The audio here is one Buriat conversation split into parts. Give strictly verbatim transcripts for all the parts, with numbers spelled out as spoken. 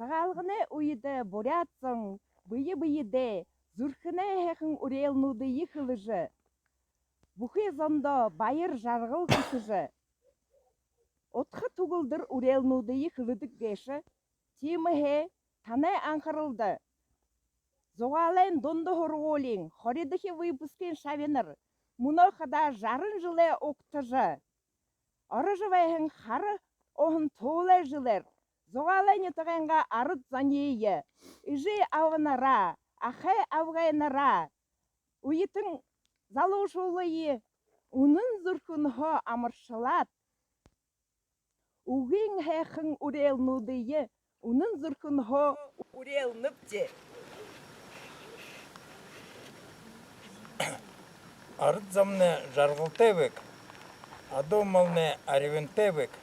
Сагаалганай үедэ буряад зон бэе бэедээ зүрхэнэй һайхан үреэлнүүдые хэлэжэ, бүхы зондоо баяр жаргал хүсэжэ, удха түгэлдэр үреэлнүүдые хэлэдэг гээшэ. Тиимэһээ танай анхаралда Зугаалайн дунда һургуулиин хоридохи выпускын шабинар мүнөө хадаа жаран жэлээ угтажа, орожо байһан хара уһан туулай жэлээр Зугаалайн нютагайнгаа арад зониие, эжы абанараа, ахай абгайнараа, үетэн залуушуулые үнэн зүрхэнһөө амаршалаад, үгын һайхан үреэлнүүдые үнэн зүрхэнһөө үреэлнэбди. Арад зомнай жаргалтай байг, адуу малнай арьбантай байг,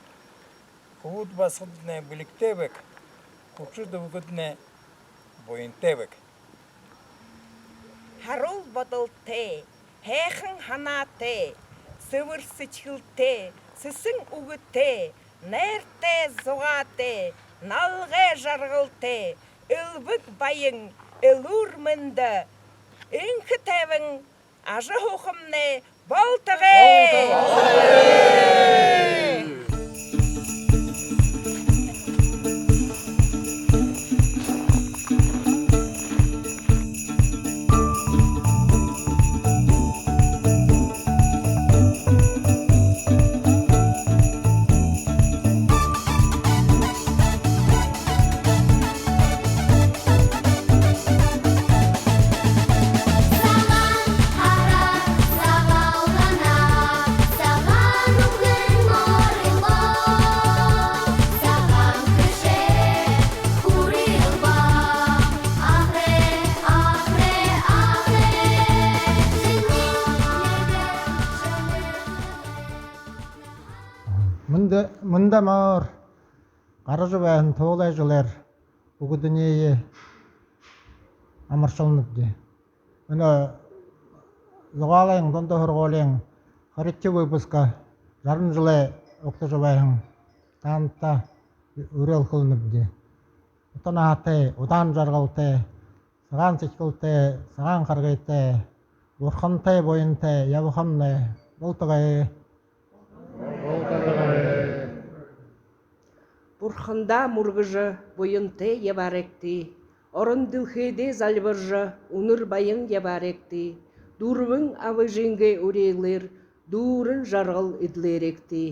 хүбүүд басагаднай бэлигтэй байг, хүгшэд үбгэднай буянтай байг. Һаруул бодолтой, һайхан һанаатай, сэбэр сэдьхэлтэй, сэсэн үгэтэй, найртай зугаатай, налгай жаргалтай, элбэг баян, элүүр мэндэ, энхэ тайбан ажаһуухамнай болтогой! Мэндэ, мэндэ амар гаража байһан туулай жэлээр бүгэдэниие амаршалнабди. Энэ Зугаалайн дунда һургуулиин хоридохи выпуска жаран жэлээ угтажа байһан таанадта үреэл хэлэнэбди. Ута наһатай, удаан жаргалтай, сагаан сэдьхэлтэй, сагаан харгытай, бурхантай, буянтай ябахамнай болтогой. Бурхандаа мүргэжэ, буянтай ябаарайгты. Орон дэлхэйдээ зальбаржа, үнэр баян ябаарайгты. Дүрбэн аба эжынгээ үреэлээр дүүрэн жаргал эдлээрайгты.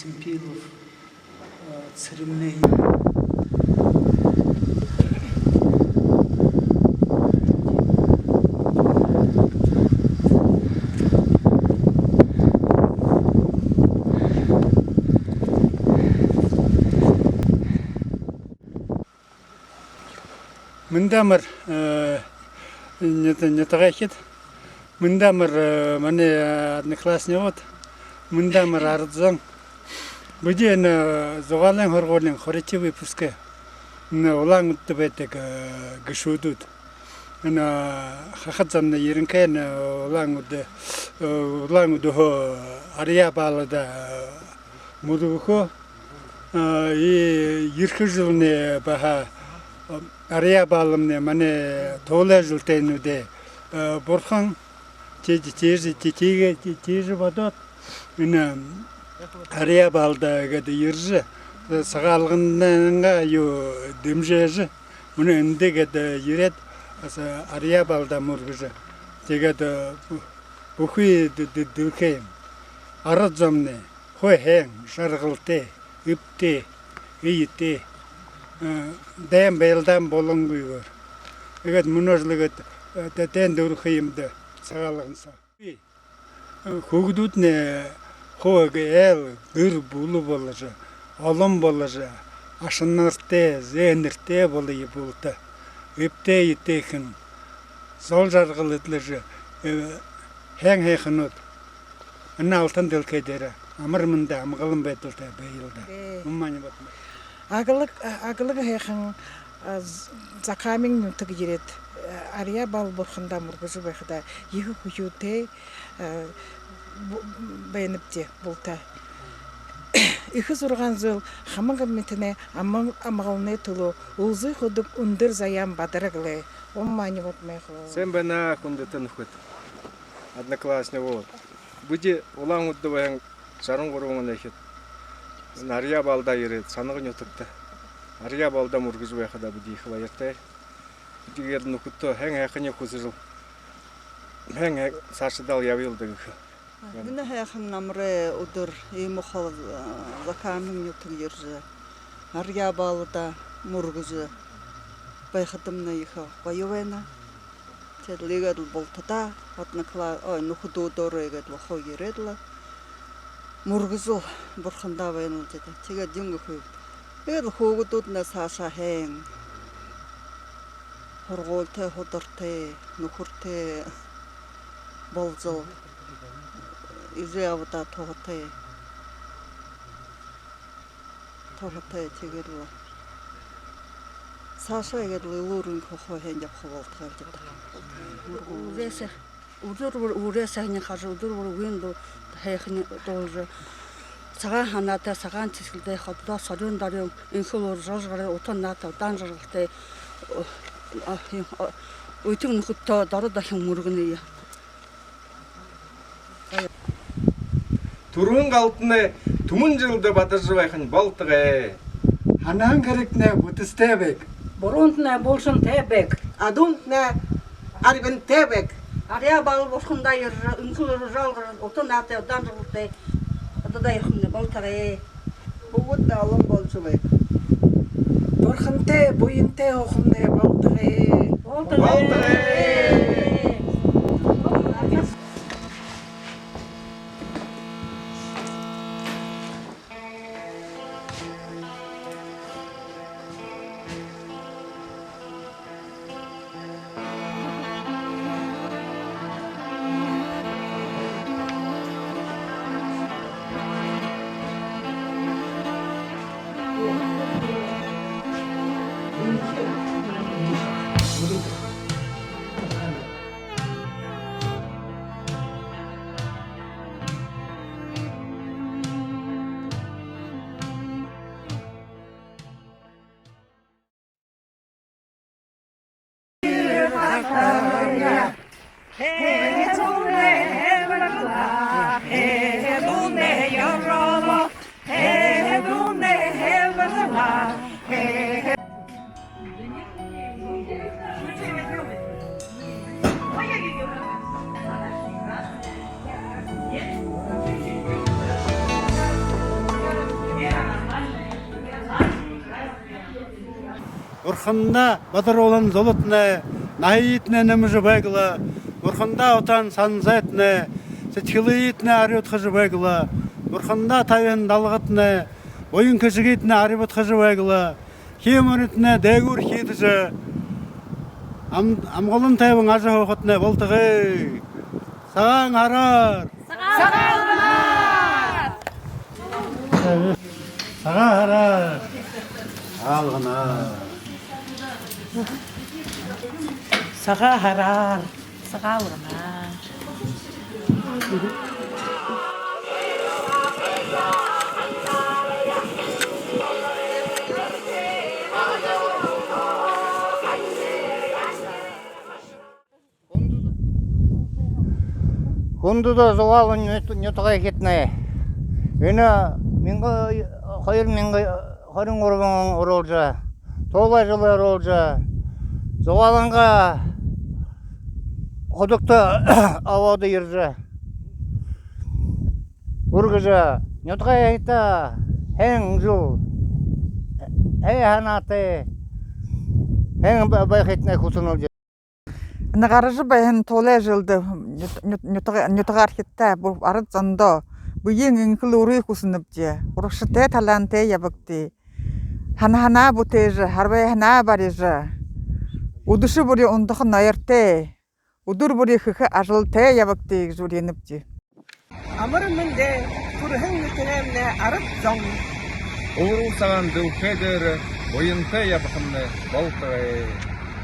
Пилов, э, церемония. Мэндэ амар, э, нюд-, нютагайхид. Мэндэ амар, э, манай одноклассникууд. Мэндэ амар, арад зон. Бидэ энэ, э, Зугаалайн һургуулиин хоридохи выпускай. Энэ Улаан-Үдэдэ байдаг, э, гэшүүдүүд. Энэ, э, хахад зомнай ерэнхэй, энэ Улаан-Үдэ, э, Улаан-Үдэһөө Арьяа Баалада, э, мүргэхөө. А, и ерэхэ жэлнай баһа, а, Арьяа Баалнай манай туулай жэлтэйнүүдэй, а, бурхан. Тиижэ, тиижэ, ти-, тиигээ, ти-, тиижэ бодоод, энэ Арьяа Баалада гээд ерэжэ, Сагаалганайнгаа юу дэмжэжэ, мүнөө эндэ гээд ерээд, баһа Арьяа Баалада мүргэжэ. Тиигээд, а, бү-, бүхы дэ-, дэ-, дэлхэйн арад зомнай хуу һайн, жаргалтай, эбтэй, эетэй, э, дайн байлдаан болонгүйгөөр. Тиигээд мүнөө жэл гээд, э, дэ-, дайн дүүрэхэ юм даа, Сагаалган соо. Э, хүүгэдүүднай хуу гээ, айл гэр бүлэ боложо, олон боложо, ашанартай, зээнэртэй болоё булта. Эбтэй эетэй һэн, зол жаргал эдлэжэ, э, һайн һайханууд энэ алтан дэлхэй дээрэ амар мэндэ, амгалан байдалтай байял даа. Ээ. Хүн манай бодмо. Аглаг, а-, аглаг һайхан, а, з-, Закаамин нютаг ерээд, а, Арьяа Баал бурхандаа мүргэжэ байхадаа, ехэ хүхюутэй, а, бу-, байнабди булта. Эхэ зургаан зүйл хамаг амитанай ам-, амгаланай түлөө үлзы хүдэг үндэр заяан бадараг лэ. Хүн манай бодмохо. Сайн байна, хүндэтэ нүхэд, одноклассникууд. Бидэ Улаан-Үдэдэ байһан жаран гурбан онойхид энэ Арьяа Баалада ерээд, Санага нютагта Арьяа Баалада мүргэжэ байхадаа бидэ ехэ баяртай. Тиигээд нүхэдтөө һайн һайханиие хүсэжэл, һайн һай-, саашадаал ябаял даа гэхэ. Энэ һайхан намарай үдэр, иимэ хол, э, Закаамин нютаг ерэжэ, Арьяа Баалада мүргэжэ байхадамнай ехэ гоё байна. Тиигээд лэ иигээд лэ бултадаа, однокла-, ой, нүхэдүүдээрээ иигээд лэ хуу ерээд лэ мүргэжэл бурхандаа байнал даа. Тиигээд юун гэхэ юм. Иигээд лэ хүүгэдүүднай саашаа һайн, һургуулитай, һудартай, нүхэртэй боложол, эжы абадаа туһатай. Туһатай, тиигээд лэ саашаа иигээд лэ элүүр энхэ хуу һайн ябаха болтогой даа. Үдэр бүри, үдэр бүри үреэ һайниие хажа, үдэр бүри үгын дуу һайниие дуулажа, сагаан һанаатай, сагаан сэдьхэлтэй, хододоо сорюун дорюун, энхэ элүүр, жол жаргал, утын наһатай, удаан жаргалтай, о-, а, юм, о-, үетэн нүхэдтөө доро дохин мүргэнэе. Түргэн галтанай түмэн жэлдэ бадаржа байхань болтогой. Һанаһан хэрэгтнай бүтэсэтэй байг. Буруунтнай булшантай байг. Адуунтнай арбинтай байг. Арьяа Баал бурхандаа ерэжэ, энхэ элүүр, жол жаргал, утын наһатай, удаан жаргалтай, хододоо ерэхэмнай болтогой. Хүүгэднай олон болжо байг. Бурхантай, буянтай һуухамнай болтогой. Болтогой. Болтогой. Бурхандаа бадаруулһан зулатнай наһыетнай нэмэжэ байг лэ, бурхандаа утаһан санзайтнай сэдьхэлыетнай арюудхажа байг лэ, бурхандаа табиһан далгатнай буян хэшэгыетнай арьбадхажа байг лэ, хии моритнай дээгүүр хиидэжэ, ам-, амгалан тайбан ажаһуухатнай болтогой. Сагаан һараар! Сагаалганаар! Сагаан һараар! Сагаалганаар! Сагаан һараар! Сагаалганаар! Хүндэтэ Зугаалайн нют-, нютагайхиднай! Энэ мянга, хоёр мянга хорин гурбан он оролжо, туулай жэлээ оролжо, Зугаалайнгаа худагта обоодо ерэжэ, үргэжэ, нютагайхидта һайн жэл, һайн һанаатай, һайн ба-, байхыетнай хүсэнэбди. Энэ гаража байһан туулай жэлдэ нют-, нют-, нютага-, нютагаархидта, бү-, арад зондоо бэеын энхэ үрые хүсэнэбди. Урагшатай, талаантай ябагты. Һанаһанаа бүтээжэ, харбайһанаа барижа, үдэшэ бүри ундаха ноёртой, үдэр бүри хэхэ ажалтай ябагты гэжэ үреэнэбди. Амар мэндэ, хүрэһэн нютагаймнай арад зон! Уурал сагаан дэлхэй дээрэ буянтай ябахамнай болтогой.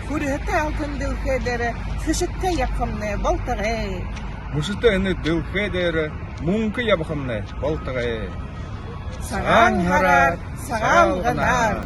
Хүрэһэтэ алтан дэлхэй дээрэ хэшэгтэй ябахамнай болтогой. Мүшэтэ энэ дэлхэй дээрэ мүнхэ ябахамнай болтогой. Сагаан һараар, Сагаалганаар!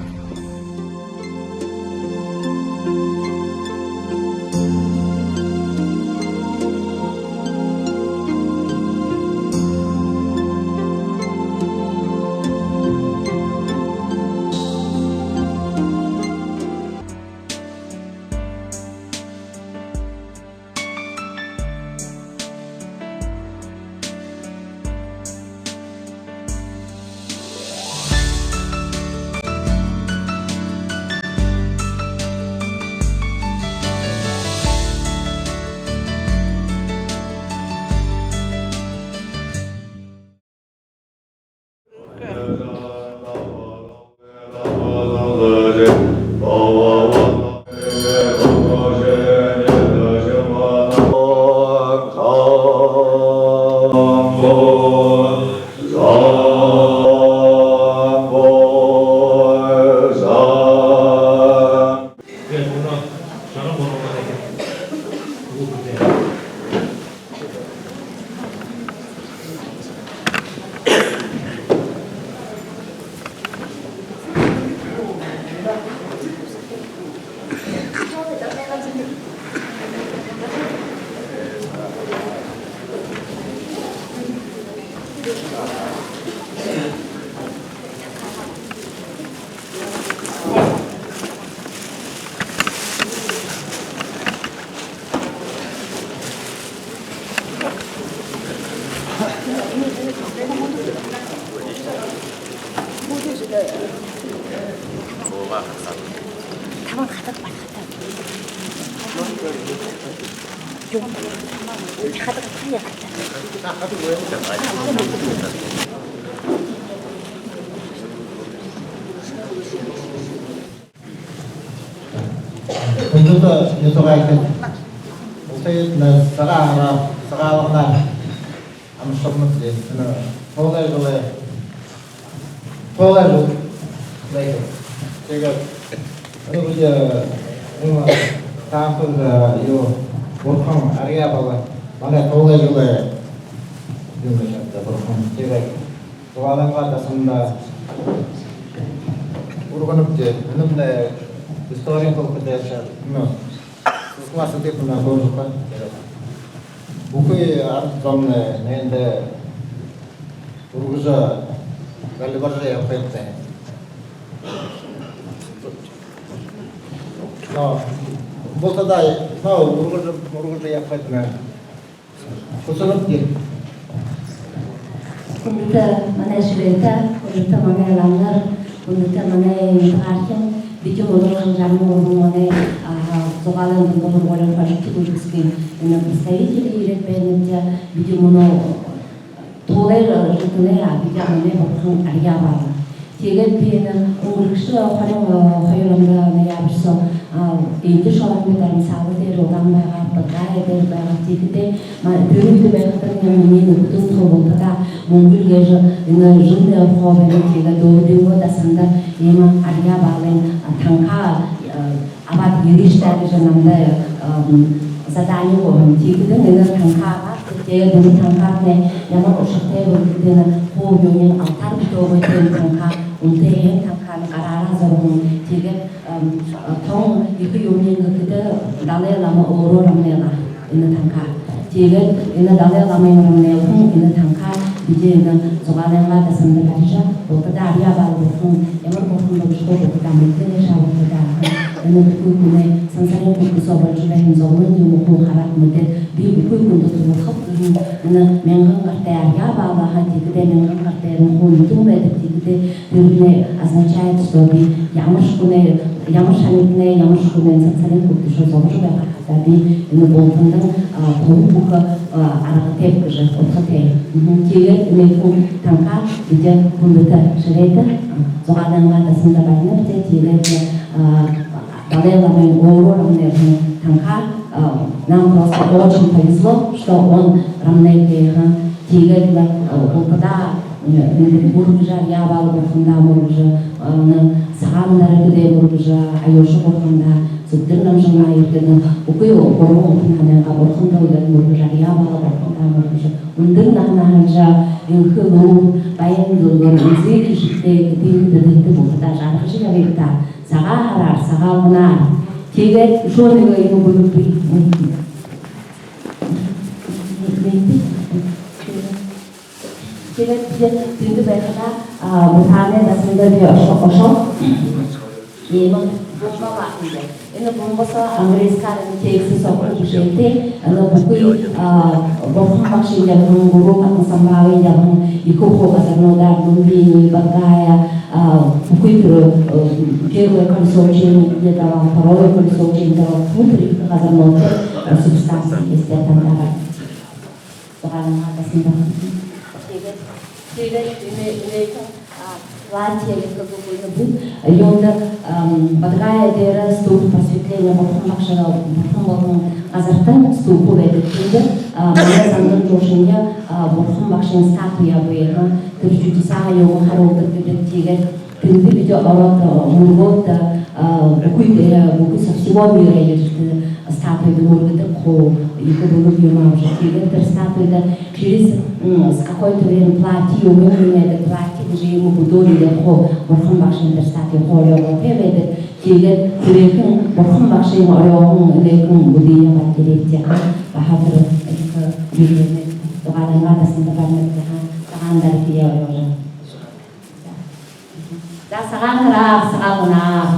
Хүндэтэ нютагайхид, ултыетнай Сагаан һараар, Сагаалганаар амаршалнабди. Энэ туулай жэлээ, туулай жэл. Тиигээд энэ бидэ, э, энэ таанад, э, юу, бурхан арьяа болоо. Манай туулай жэлээ, юу, бурхан. Тиигээд Зугаалайнгаа дасанда үргэнэбди. Энэмнай историин хэлэхэдэ, ну, Светлана Садыповна хөөрэжэ үгэхэ. Бүхы арад зомнай энээндэ үргэжэ, гальбаржа ябахыетнай. Но, бултадаа, но, үргэжэ, үргэжэ ябахыетнай. Хүсэнэбди. Хүндэтэ манай шэрээтэ, хүндэтэ манай улаанаар, хүндэтэ манай нютагаархин, би Бидэ мүнөө жаран гурбан оной, а, Зугаалайн дунда һургуулиин хожомтой бүлгэсэгэй энэ представители ерээд байнабди. Бидэ мүнөө туулай жэлтэнэй, а, бидэ манай бурхан Арьяа баалаа. Тиигээд би энэ үнгэрэгшэ хорин хоёр ондо ноябрь соо, а, эндэ шоһон би Дарамсаала дээрэ удаан байгаа, Багаай дээрэ байгаа. Тиихэдээ ма-, тэрэ үедэ байхадань минии нүхэдөө, тоо бултадаа мүнгэл гээжэ энэ жэлнай орохоо байна. Тиигээд өөһэдынгөө дасанда иимэ Арьяа баалай, а, танхаа, а, абаад ерыш даа гэжэ намда, ам, задание үгөө һэн. Тиихэдэнь энэ танхаа абаад, тиигээд энэ танхаатнай ямар ушартай бэ гэхэдэнь, хуу юумэн алтаар бүтөөгүй, тиимэ танхаа, үнэтэй һайн танхаа, гараараа зурһан. Тиигээд, ам, тон ехэ юумэн гэхэдэ, Далай лама өөрөө рамнайлаа энэ танхаа. Тиигээд энэ Далай ламын рамнайлһан энэ танхаа бидэ энэ Зугаалайнгаа дасанда барижа, бултадаа Арьяа баала бурхан ямар бурхан бэ гэжэ, бултадаа мэдэнэ гээшэ, бултадаа. Энэ бүхы хүнэй сансарын хүрдэ соо боложо байһан зоболон юумэ хүн хараад мэдээд, би бүхы хүндэ туһалхаб гэһэн энэ мянган гартай Арьяа баала һаа. Тиихэдээ мянган гартай энэ хүн юумэн байдаг. Тиихэдээ тэрэнэй означает, что би ямаршье хүнэй, ямаршье амитанай, ямаршье хүнэй сансарын хүрдэ соо зобожо байгаа хадаа, би энэ бултандань, а, туһа бүхэ, а, аргатайб гэжэ удхатай. Мгм. Тиигээд энэ хүн танхаа бидэ хүндэтэ шэрээтэ, а, Зугаалайнгаа дасанда баринабди. Тиигээд, а, Далай ламын өөрөө рамнайлһан танхаа, а, нам просто очень повезло, что он рамнайтай һэн. Тиигээд лэ, а, бултадаа, э, мүргэжэ, Арьяа баала бурхандаа мүргэжэ, а, Сагаан Дара эгэдээ мүргэжэ, Аюуша бурхандаа, Зүбдэр Намжамаа эгэдээ, бүхы гурбан утаһан һанаагаа бурхандаа иигээд мүргэжэ, Арьяа баала бурхандаа мүргэжэ, үндэр наһанаа һанажа, энхэ элүүр, баян дэлгэр, үнзы хэшэгтэй, эдэ эдэ дэдэтэ бултадаа жаргажа ябыт даа. Сагаан һараар, Сагаалганаар. Тиигээд үшөө нэгэ юумэ бүлэг бии. Тиигээд би тэндэ байхадаа, а, Бутанай дасанда би ошоо, ошоо. Иимэ бумба абаабди. Энэ бумба соо англисаар энэ текст соо хуу бэшээтэй. Энэ бүхы, а, Бурхан багшын ябаһан, Гуру Падмасамбхавын ябаһан ехэ хуу газарнуудаар, Лумбини, Бодхгая, а, бүхы тэрэ, э, Первое кольцо учения, где-то, Второе кольцо учения, бүхы тэрэ ехэ газарнуудаар, э, субстанция есть, там, да. Зугаалайнгаа дасанда. Тиигээд, тиигээд энэ, энэ, а, платье гэдэг бү-, юундэ, ам, Бодхгая дээрэ ступа просветления, Бурхан багша, Бурхан болоһон газарта ступа байдаг. Тэндэ, а, манай Зандан Жуушанай, а, Бурхан багшын статуя бии, ха. Тэрэ чудеса юумэ харуулдаг гэдэг. Тиигээд тэндэ бидэ ороод, э, мүргөөд, э, бүхы, э, бүхы со всего мира ерэжэ, э, статуйда мүргэдэг хуу, ехэ бэлэг юумэ абажа. Тиигээд тэрэ статуйда через, м, с какое-то время платье юумэ, юумэ, платье гэжэ юумэ бүдөөд, иигээд хуу Бурхан багшын тэрэ статуй хуу орёогоотой байдаг. Тиигээд тэрээхэн Бурхан багшын орёоһон энээхэн бүдөө ябаад ерээбди, ха. Баһа тэрэ ехэ юумэ Зугаалайнгаа дасанда баринабди, ха. Сагаан Дара эгээ орёожо. За, Сагаан һараар, Сагаалганаар.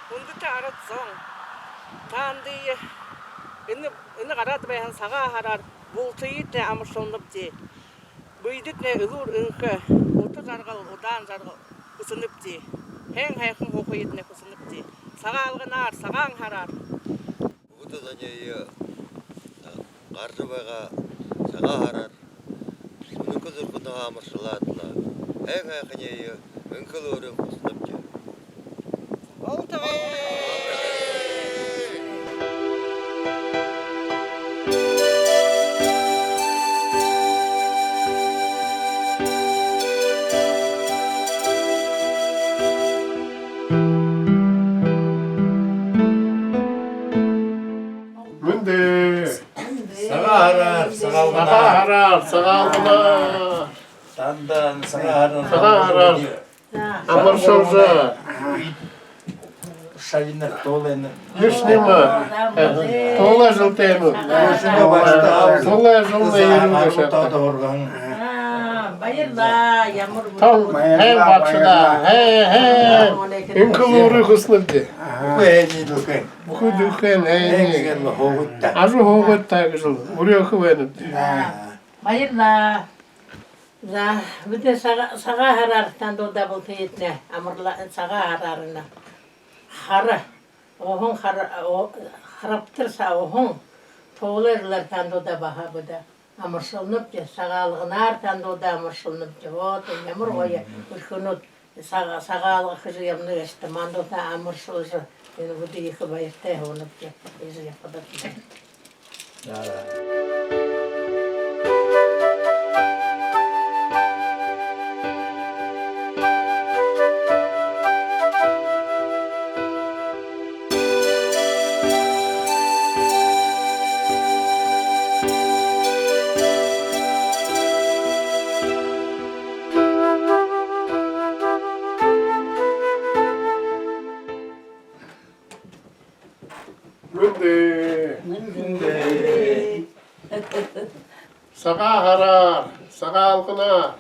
Хүндэтэ арад зон, таанадые энэ, энэ гараад байһан Сагаан һараар бултыетнай амаршалнабди. Бэедэтнай элүүр энхэ, ута жаргал, удаан жаргал хүсэнэбди. Һайн һайхан һуухыетнай хүсэнэбди. Сагаалганаар, Сагаан һараар. Бүгэдэ зониие гаража байгаа Сагаан һараар үнэн зүрхэнһөө амаршалаад лэ, һайн һайханиие энхэ элүүрээр хүсэнэбди. Болтогой! Мэндэ! Сагаан һараар, Сагаалганаар! Сагаан һараар, Сагаалганаар! Танда Сагаан һараар! Сагаан һараар! Амаршалжа! Шабинар туулайнар. Юшнима. Туулай жэлтэйнүүд. Туулай жэлнай юрын бэшэ. Баярлаа, ямар. Тон һайн багшадаа. Һайн, һайн. Энхэ элүүрые хүсэнэбди. Бүхы һайниие дэлгэн. Бүхы дэлгэн һайниие. Ажаһуугыт таа гэжэл үреэхэ байнабди. Баярлаа. За, бидэ Сага-, Сагаан һараар таанадуудаа бултыетнай амарла-, Сагаан һараар энэ. Хара, уһан хара, о-, харабтар са-, уһан туулай жэлээр таанадуудаа баһа бидэ амаршалнабди, Сагаалганаар таанадуудаа амаршалнабди. Вот, ямар гоё, мгм, үрхэнүүд. Сага-, Сагаалга хэжэ ябана гээшэ даа, мандаа амаршалжа, энэ бидэ ехэ баяртай һуунабди, хэжэ ябахадатнай. Мэндэ! Мэндэ! Сагаан һараар, Сагаалганаар,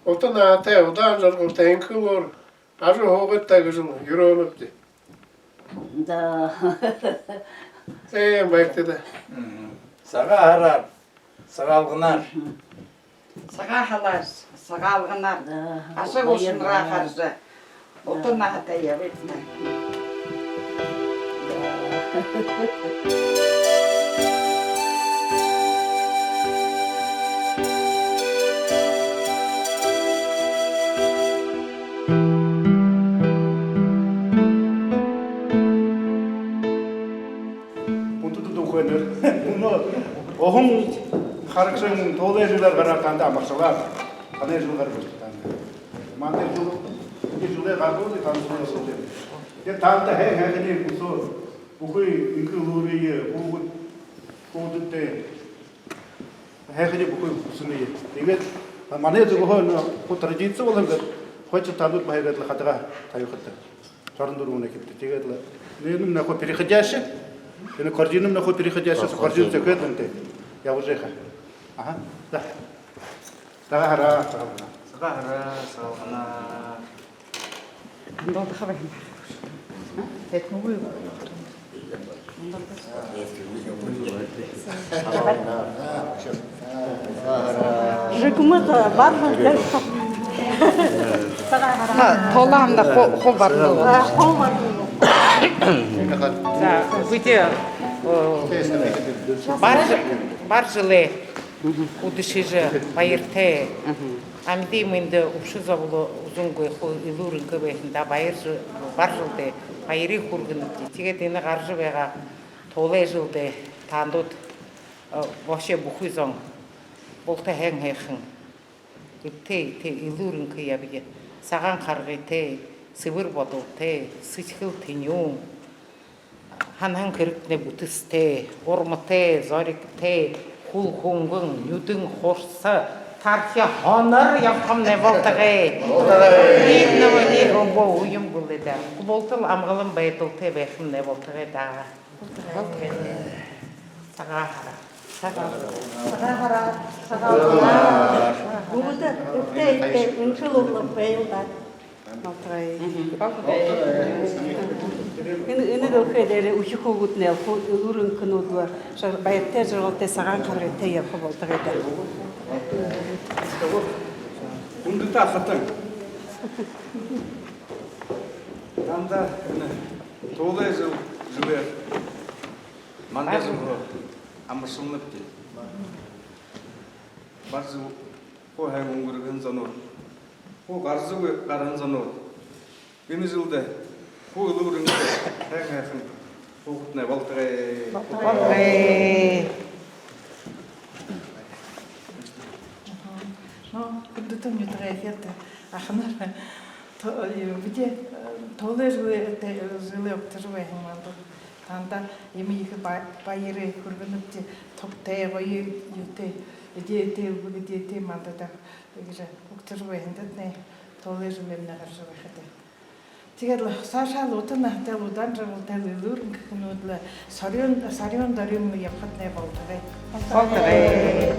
ута наһатай, удаан жаргалтай, энхэ элүүр ажаһуугыт таа гэжэл үреэнэбди. Да. Ээ, баяртай даа. Мгм. Сагаан һараар, Сагаалганаар. Мгм. Сагаан һараар, Сагаалганаар. Да. Аша гушанараа, баярлаа, харжа, ута наһатай ябыт даа. Хүндэтэ түүхэнэр. Мүнөө уһан харагшан туулай жэлээр гараа, таанадаа амаршалаа. Танай жэл гарбал таанадаа. Манай жэл, энэ жэлэй гарбал, таанадаа жэл. Тиигээд таанадаа һайн һайханиие хүсөөд, бүхы энхэ элүүрые, хүүгэд, хүүгэдтэ һайханиие бүхы хүсэнэб. Тиигээд манай зүгһөө энэ хуу традици болоһон гээд, хойшоо таанадууд баһа иигээд лэ хадагаа табихат даа. Хорин дүрбэн хүнэй хэбтэ. Тиигээд лэ. Энэ нэгэ хуу переходящий. Энэ корзинамнай хуу переходящий, корзин зөөхэлтэй. Ябажа байха. Аха. За. Сагаан һараар, Сагаалганаар. Сагаан һараар, Сагаалганаар. Андуулдаха байна. Тэднүүгөө. Жигмэг барган гэлсэ. Ха, толондо хо-, хо барган. А, хо барган. За, бидэ, о, бар жэ-, бар жэлэй үдэшэжэ, баяртай. Амиды мэндэ, үбшэ зоболон үзэнгүй, хуу элүүр энхэ байхандаа баяр жэ-, бар жэлдээ Баярые хүргэнэбди. Тиигээд энэ гаража байгаа туулай жэлдэ таанадууд, э, вообще бүхы зон булта һайн һайхан, эбтэй эетэй, элүүр энхэ ябая. Сагаан харгытай, сэбэр бодолтой, сэдьхэл тэнюун, һанаһан хэрэгтнай бүтэсэтэй, урматай, зоригтой, хүл хүнгэн, нюдэн хурса, тархи һонор ябахамнай болтогой. Болтогой. Иимэ нүгөө үе юм бэлэй даа. Бултал амгалан байдалтай байхамнай болтогой даа. Сагаан һараар. Сагаан һараар. Сагаан һараар. Бүгэдэ эбтэй эетэй, энхэ үглөө байл даа. Болтогой. Энэ, энэ дэлхэй дээрэ үхибүүднай, хуу элүүр энхэнүүд лэ, жар-, баяртай, жаргалтай, сагаан харгытай ябаха болтогой даа. Хүндэтэ ахатан, танда энэ туулай жэл, жэлээр манда зүгһөө амаршалнабди. Бар жэл хуу һайн үнгэргэн зонууд, хуу гаража үгы гараһан зонууд, энэ жэлдэ хуу элүүр энхэ, һайн һайхан һуухатнай болтогой. Болтогой. Но, хүндэтэ нютагай эфиртэ аханар, то-, э, бидэ, э, туулай жэлээ, тэ-, жэлээ угтажа байһан манда, танда иимэ ехэ ба-, баярые хүргэнэбди, тугтай, гоё юутэй, эдеэтэй, үбгэ эдеэтэй манда даа. Иигэжэ угтажа байһандатнай, туулай жэлэймнай гаража байхада. Тиигээд лэ саашаа лэ ута наһатайл, удаан жаргалтай, элүүр энхэнүүд лэ, сарюун, сарюун дорюун лэ ябахатнай болтогой. Болтогой.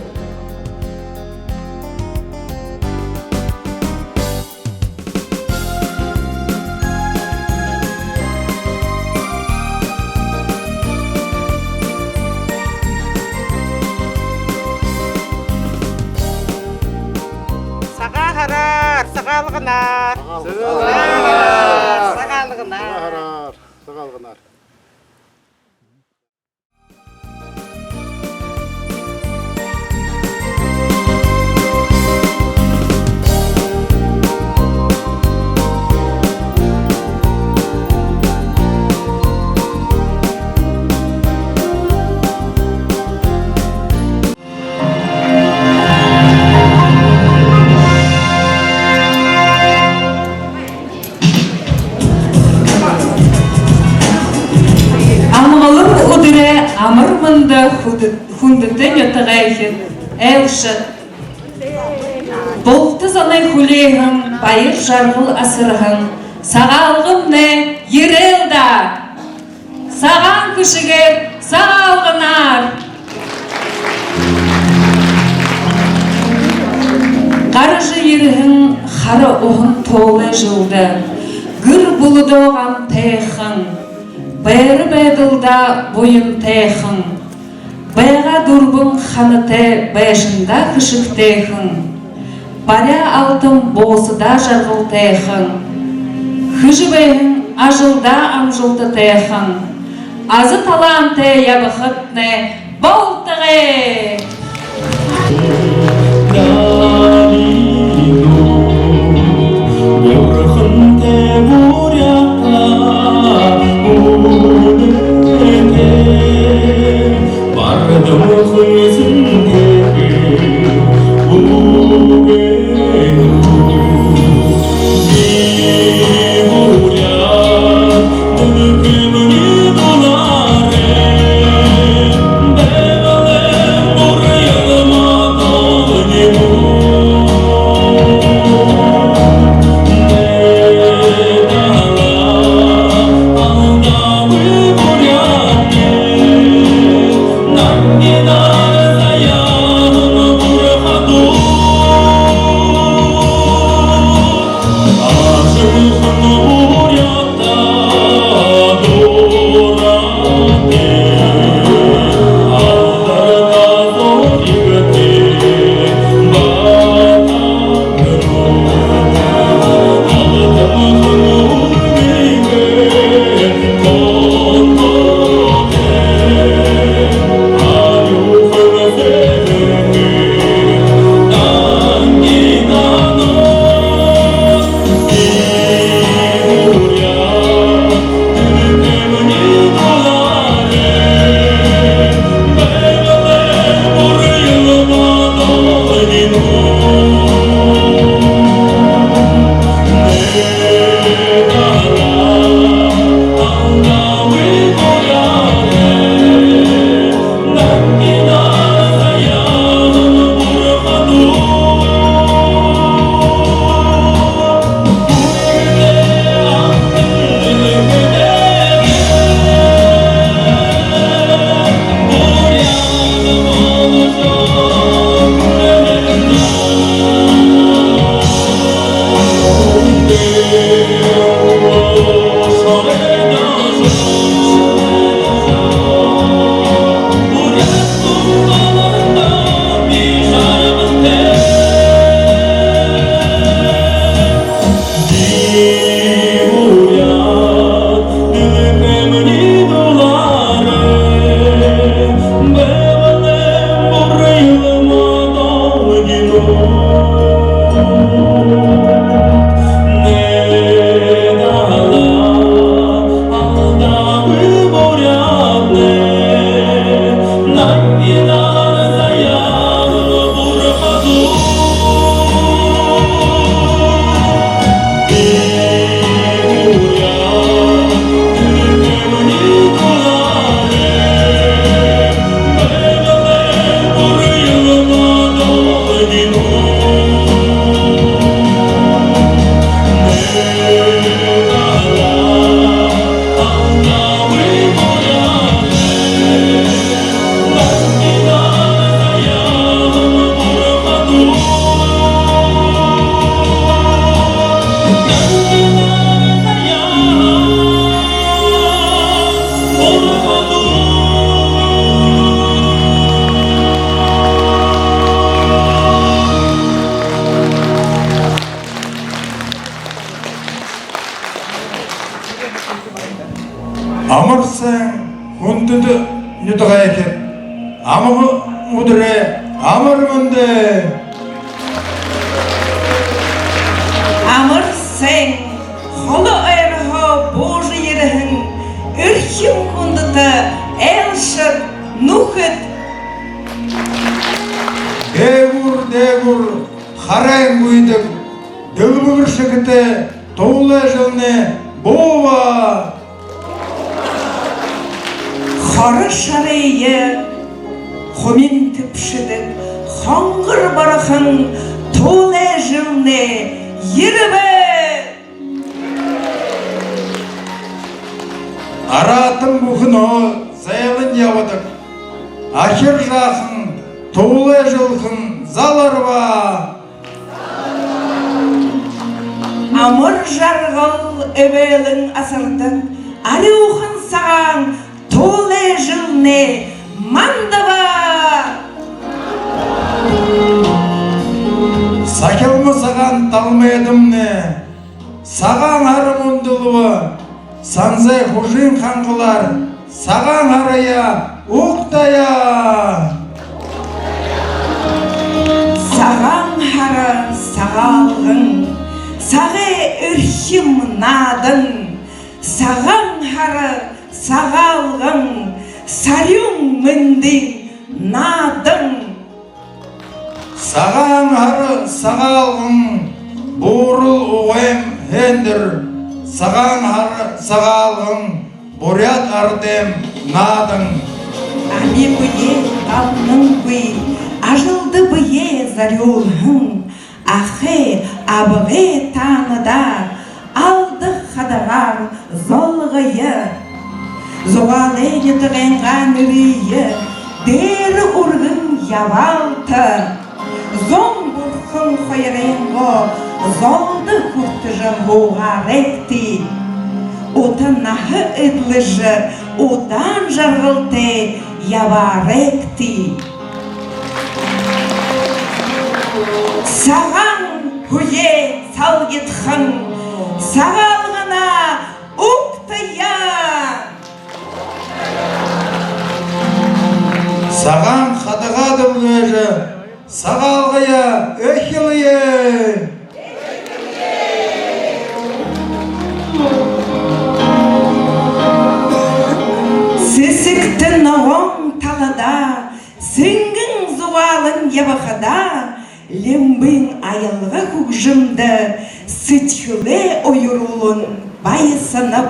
Сагаан һараар, Сагаалганаар. Сагаалганаар. Сагаалганаар. Сагаалганаар. Амгалан үдэрөөр, амар мэндэ, хүндэ-, хүндэтэ нютагайхид, айлшад. Булта зоной хүлеэһэн, баяр жаргал асарһан Сагаалганмнай ерээл даа. Сагаан хэшэгээр, Сагаалганаар! Гаража ерэһэн хара уһан туулай жэлдэ гэр бүлэдөө гамтайхан, байра байдалдаа буянтайхан, байгаа дүрбэн ханатай, байшандаа хэшэгтэйхэн, баряа алтан буусадаа жаргалтайхан, хэжэ байһан ажалдаа амжалтатайхан, аза талаантай ябахатнай болтогой! Амар сайн, хүндэтэ нютагайхид! Амгалан үдэрөөр, амар мэндэ! Амар сайн, холо ойрһоо буужа ерэһэн эрхим хүндэтэ айлшад, нүхэд! Дээгүүр, дээгүүр харайн гүйдэг дэлбэгэр шэхэтэй туулай жэлнай бууба! Хара шарайе хумин тэбшэдэг хонгор борохон туулай жэлнай ерэбэ! Араатан бүхэнөө зайлан ябадаг ахир жаахан туулай жэлхэн заларба! Амар жаргал эбэлэн асардаг арюухан сагаан туулай жэлнай мандаба! Сахилма сагаан талмайдамнай Сагаан һара мүндэлбэ, санзай хужын хангалаар Сагаан һараяа угтая! Сагаан һара, Сагаалган, сагай эрхим наадан, Сагаан һара, Сагаалган, сарюун мэндын наадан! Сагаан һара, Сагаалган, буурал угайм һэндэр, Сагаан һара, Сагаалган, буряад арадайм наадан. Ами бэеэ гамнангүй, ажалда бэеэ зорюулһан ахай абгай таанадаа алда хадагаар золгоё. Зугаалай нютагайнгаа нэрые дээрэ үргэн ябаалта. Зон бурхан хоёройнгоо золдо хүртэжэ һуугаарайгты. Ута наһа эдлэжэ, удаан жаргалтай ябаарайгты. Сагаан һүеэ салгитхан Сагаалганаа угтая! Сагаан хадагаа дэлгэжэ, Сагаалгаяа эхилэе! Сэсэгтэ ногоон талада сэнгэн зугаалан ябахадаа, Лимбын аялга хүгжэмдэ сэдьхэлээ уяруулан баясанаб.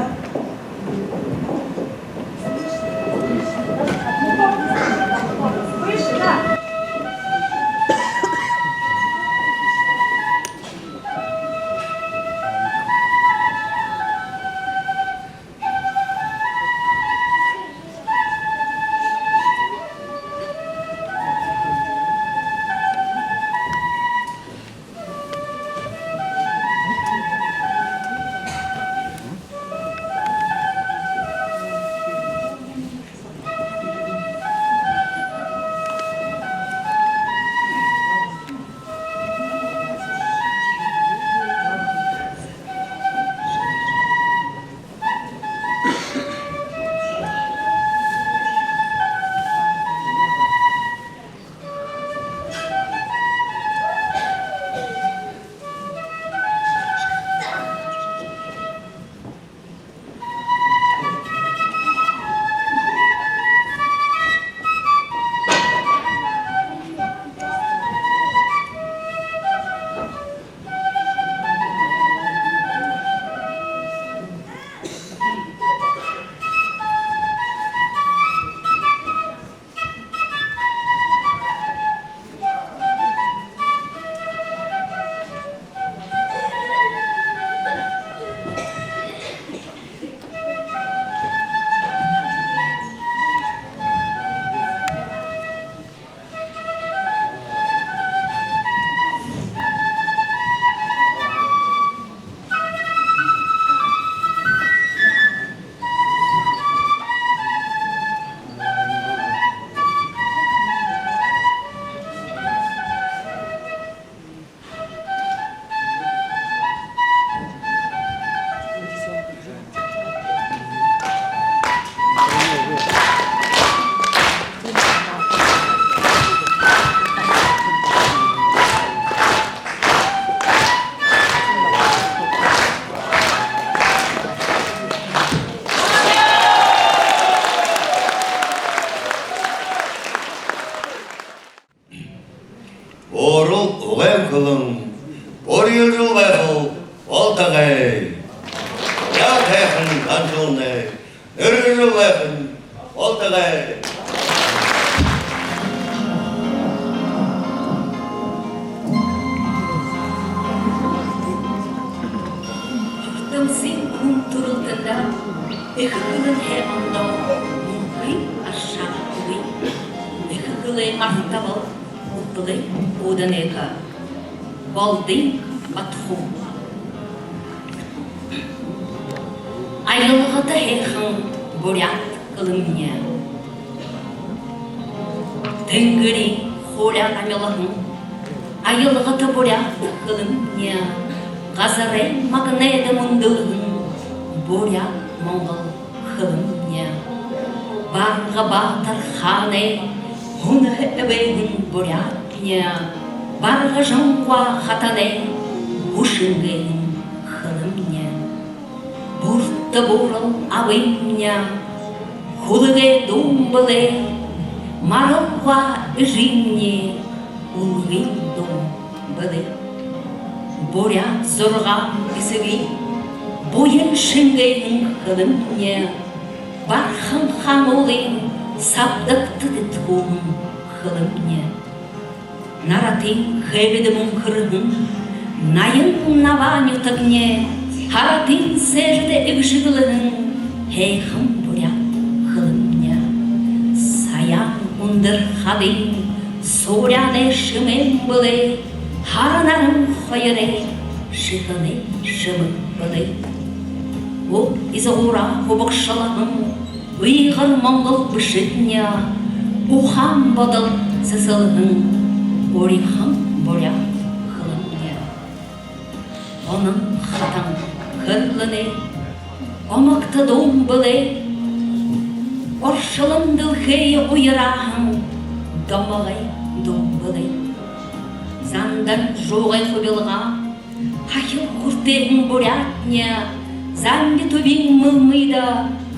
Ганжуунай нэрэ гэжэ байхань болтогой. Юртэмсын үнэн түрэлтэндэ эхэ хэлэнһээ ондоо мүнхын аршаан үгы. Эхэ хэлээ мартабал, үбэлэй үүдэнэй һаа. Болдын Батхуу. Аялгата һайхан буряад хэлэмни. Тэнгэриин хууляар амилһан аялгата буряад хэлэмни. Газарай магнайда мүндэлһэн буряад-монгол хэлэмни. Барга баатар хаанай һүнэһэ эбээһэн буряадни. Баргажан гуа хатанай хүшэн эбээһэн хэлэмни. Бүртэ буурал абымни хүлэгэй дуун бэлэй, марал гуа эжымни үлгын дуун бэлэй. Буряад зургаан эсэгын буян шэнгээһэн хэлэмни. Бархан хаануулын сабдагта тэдхүүһэн хэлэмни. Наратын хээбэдэ мүнхэрһэн наян Наваа нютагни. Һаратын сээжэдэ эбшэглэһэн һайхан буряад хэлэмни. Саяан үндэр хадын сууряанай шэмээн бэлэй, һара наран хоёрой шэхэнэй шэмэг бэлэй. Уг изагуураа хубагшалһан уйгар монгол бэшэдни, ухаан бодол сэсэлһэн урихан буряад хэлэмни. Онон хатан хэрлэнэй омогто дуун бэлэй, оршолон дэлхэйе уярһан домогой дуун бэлэй. Зандан жуугай хубилга һахил хүртээһэн буряадни, замби түбиин мэлмыдэ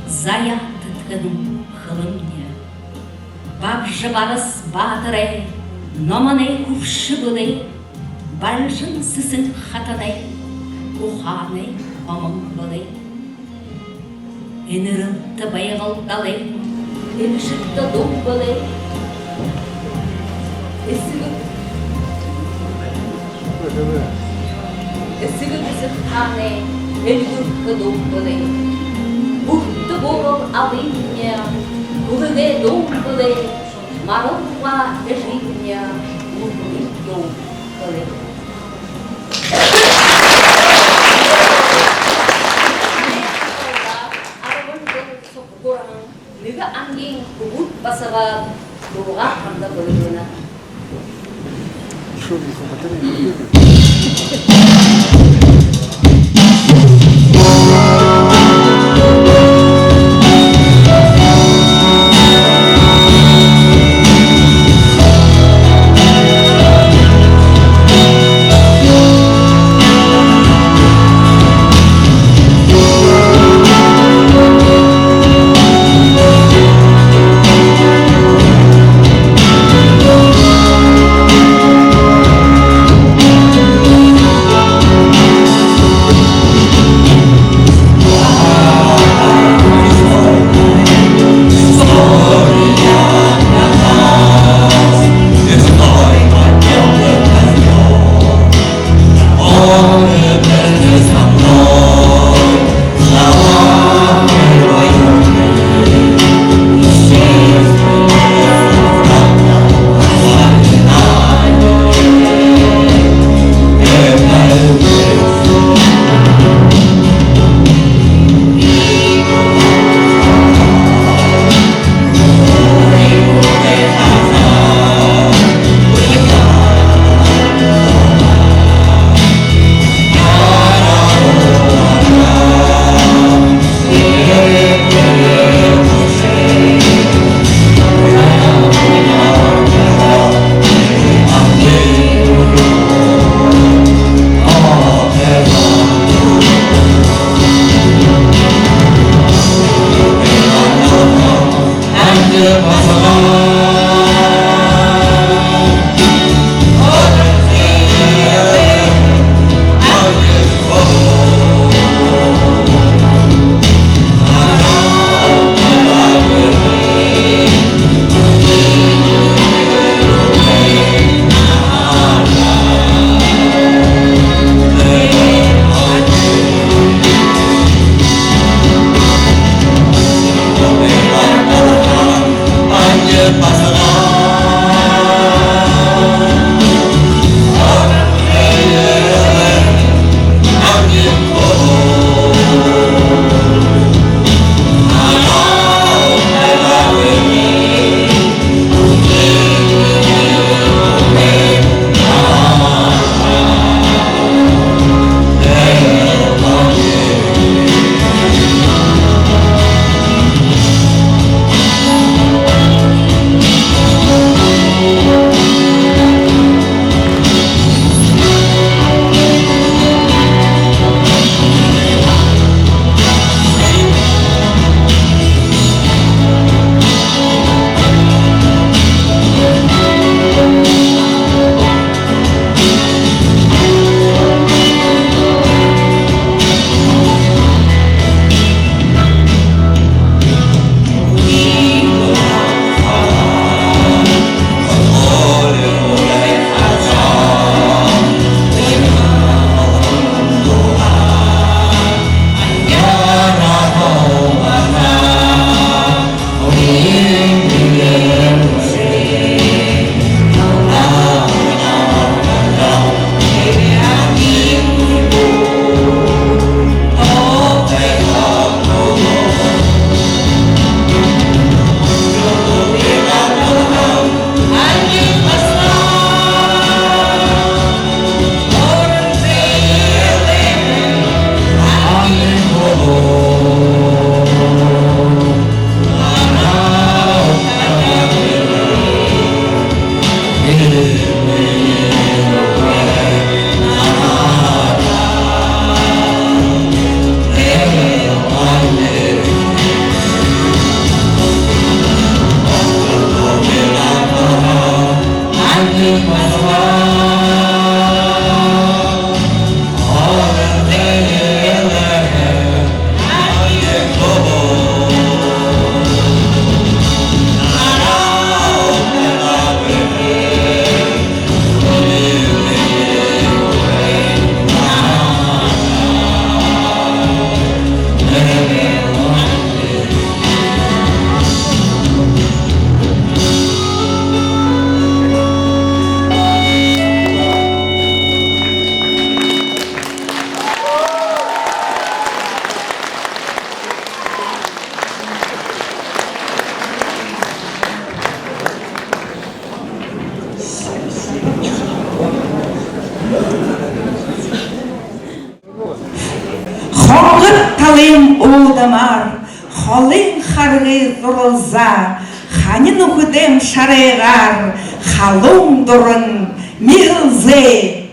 заяа тэдхэһэн хэлэмни. Бабжа Барас баатарай номоной хүбшэ бэлэй, Бальжан Сэсэн хатанай ухаанай омон бэлэй. Энэрэлтэ Байгал далайн элшэгтэ дуун бэлэй. Эсэгэ, Эсэгэ Гэсэг хаанай эльгэрхэ дуун бэлэй. Бүртэ буурал абымни хүлэгэй дуун бэлэй, марал гуа эжымни үлгын дуун бэлэй. Арбан жэл сугтаа гурбан нэгэ ангиин хүбүүд басагад дуугаа хандаа бэлэглэнэ. Холын харгы зуралзаа, хани нүхэдэйм шарайгаар халуун дуран миһэлзээ.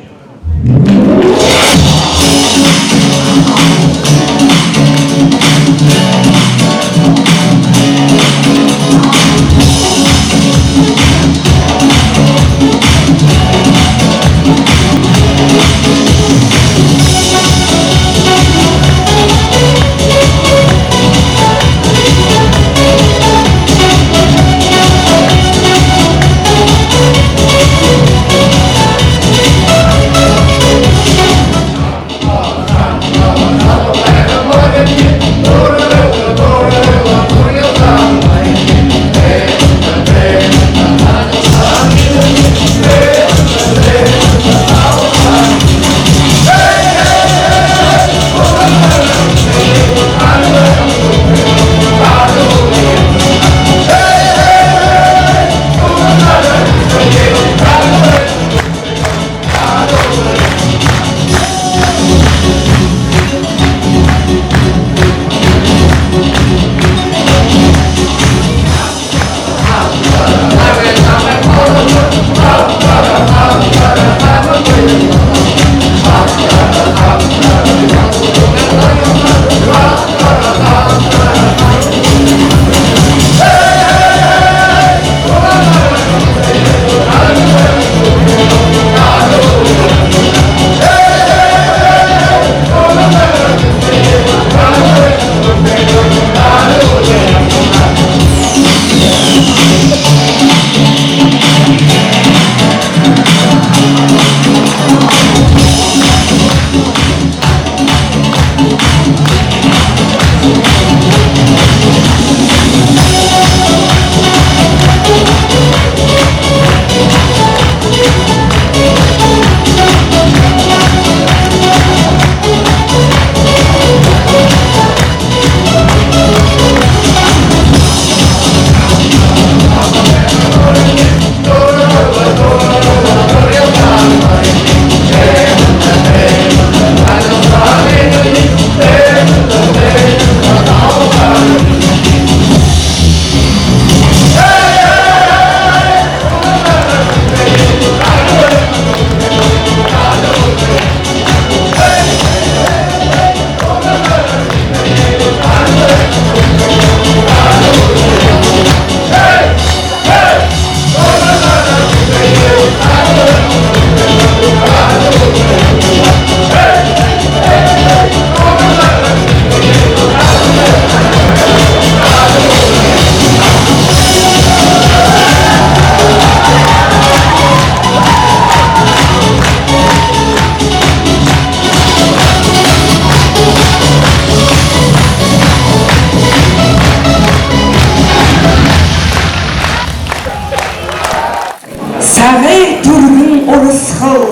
Сагай түргэн урасхал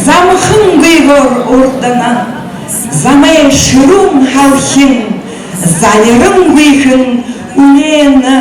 замхангүйгөөр урдана. Замай шэрүүн һалхин залирангүйхэн үнэнэ.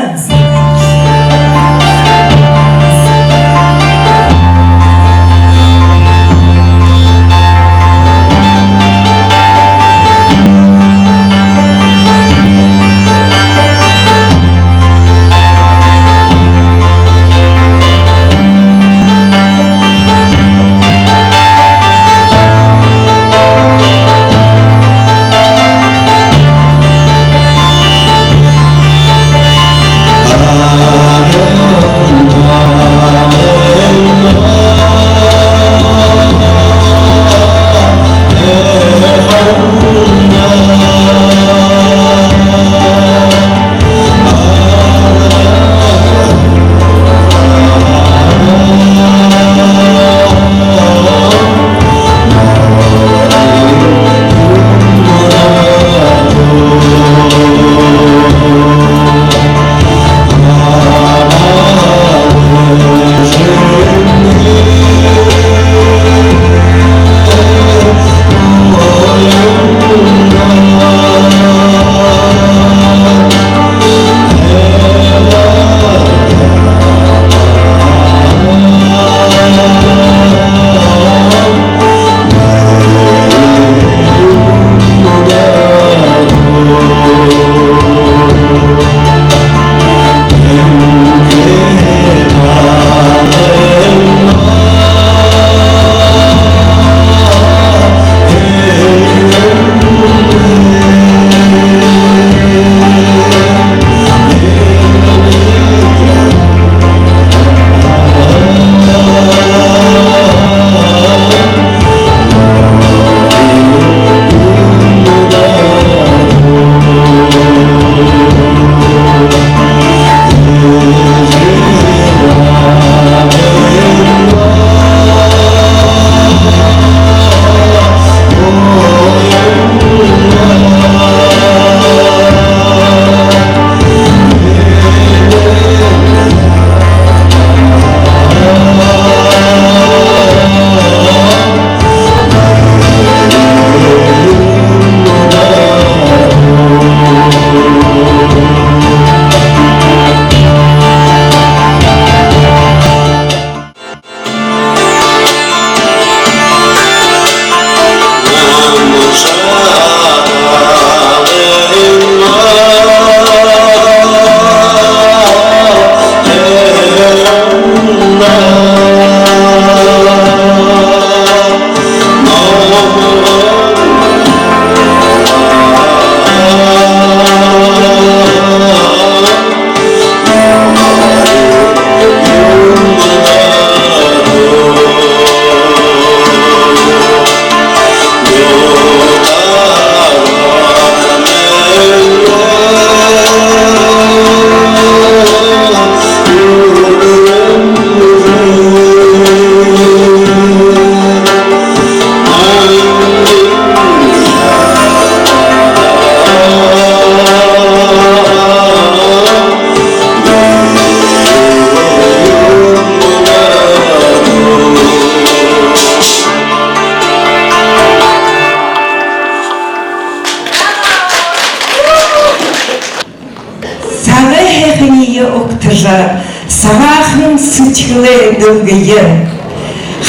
угтажа, сагаахан сэдьхэлээ дэлгэе.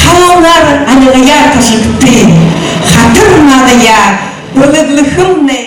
Халуунаар альгаяа ташагты, хатар наадаяа бэлэглэхэмнай.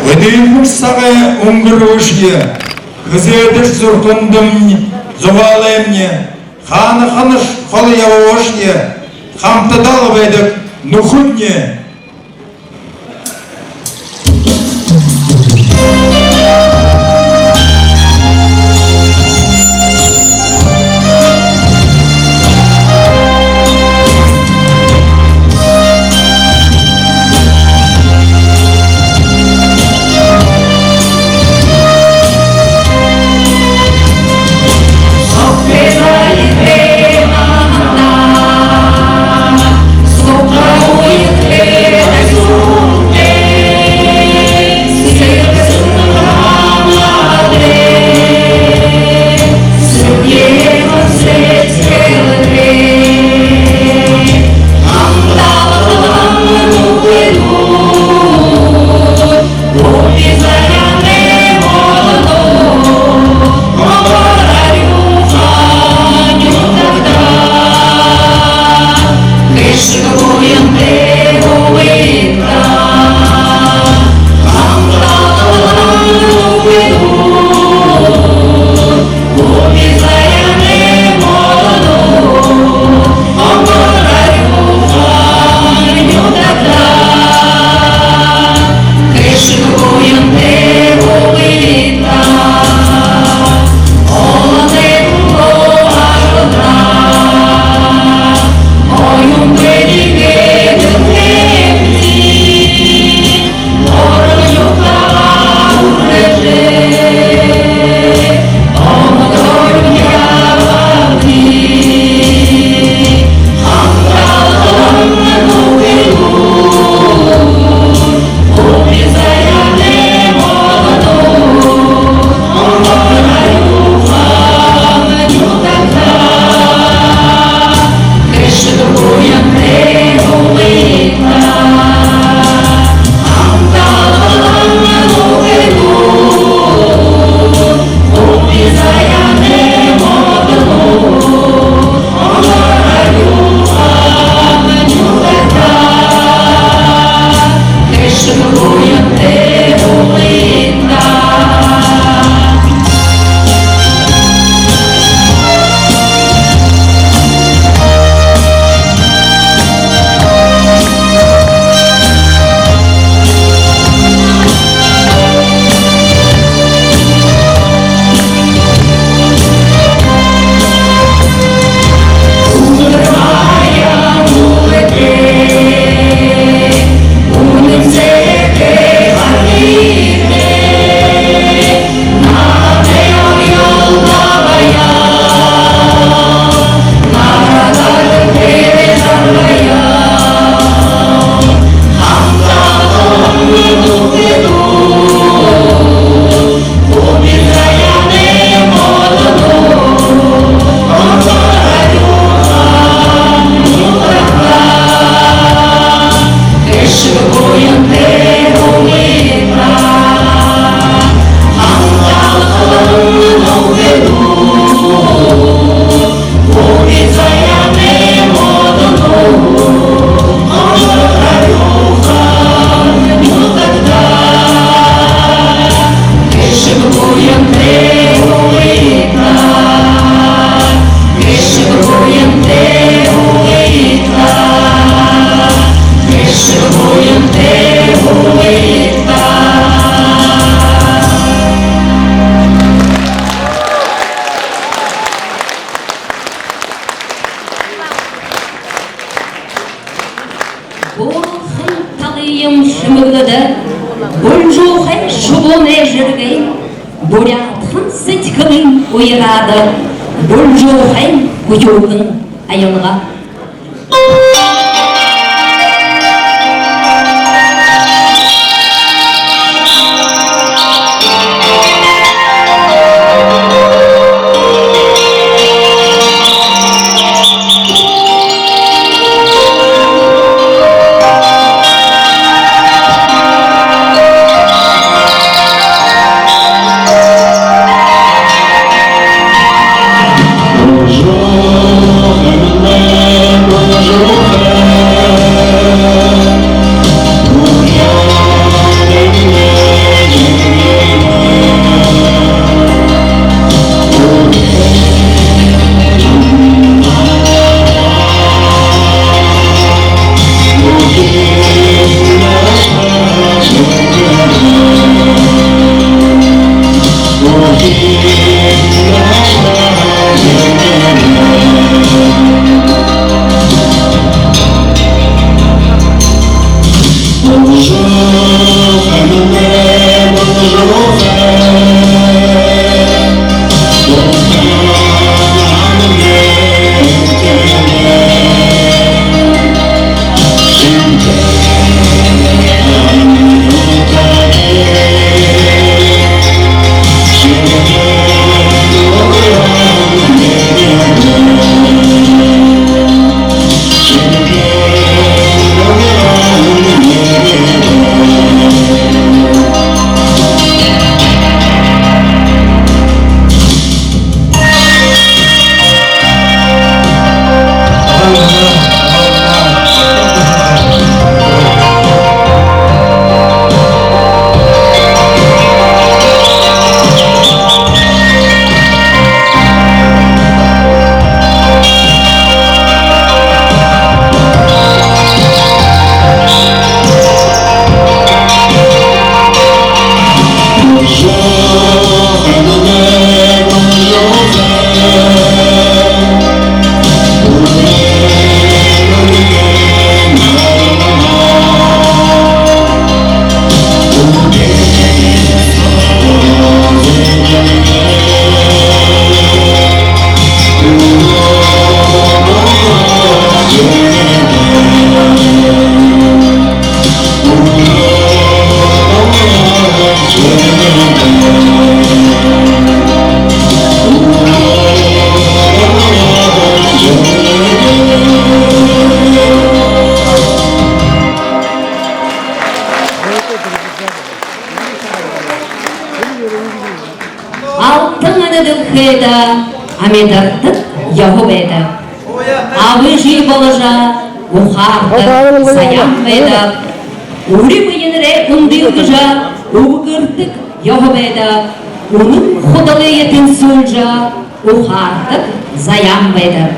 Үдыхэр сагай үнгэрөөшье, хэзээдэшье зүрхэндэмни зугаалаймни, хаанахинашье холо ябаашье, хамтадаа л байдаг нүхэдни. шэмэглэдэ, булжуухай шубуунай жэргын буряадхан сэдьхэлынь уягаада, булжуухай хүхюухэн аялга. Алтан эдэ дэлхэйдэ амидардаг ёһо байдаг. Абажа боложо ухаардаг заяан байдаг. Үри бэеэрээ үндылгэжэ үбгэрдэг ёһо байдаг. Үнэн худалые тэнсүүлжэ ухаардаг заяан байдаг.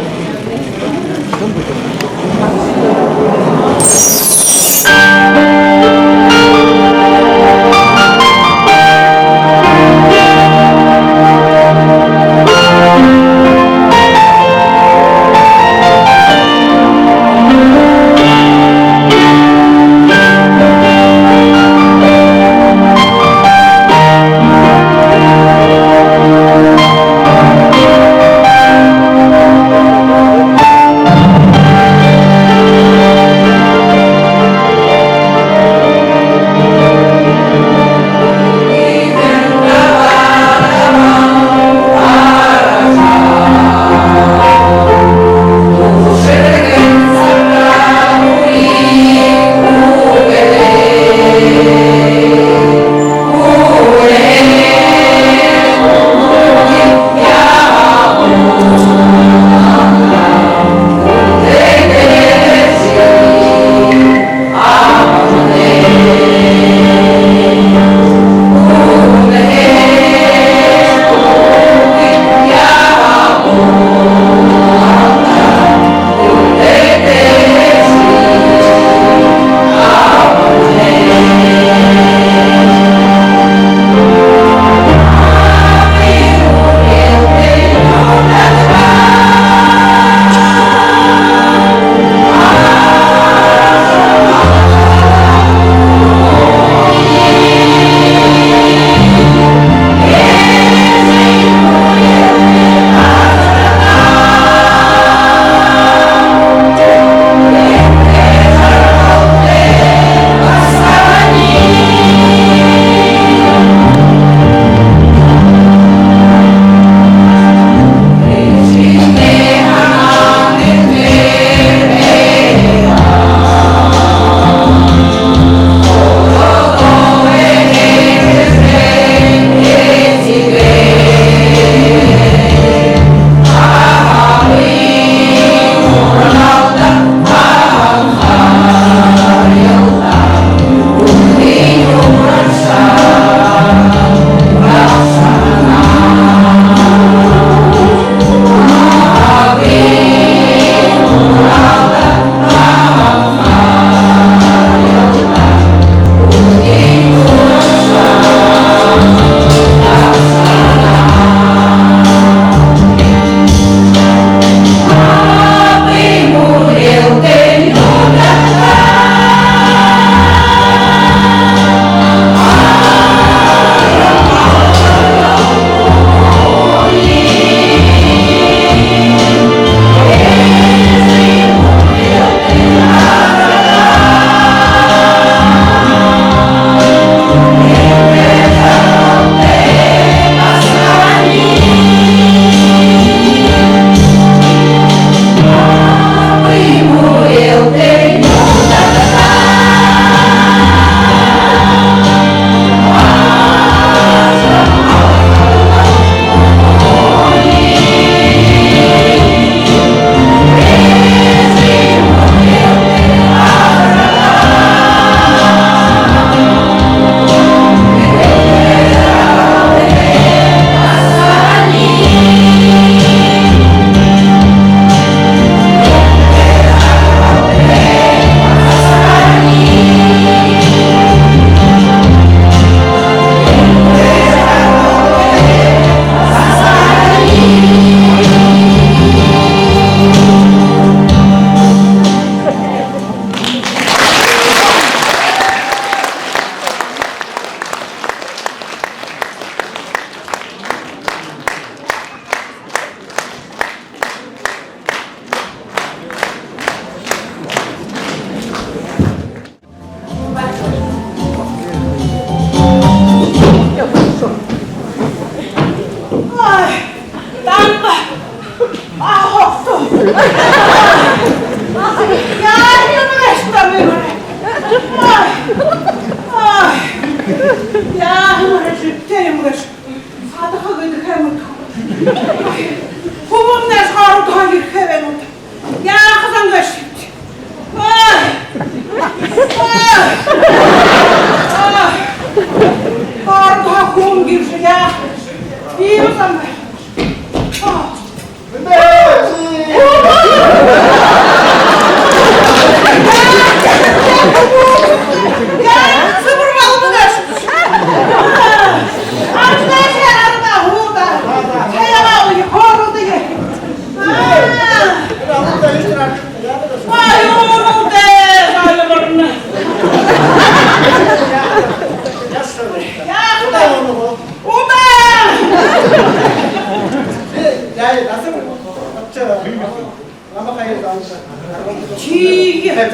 Тиигэе.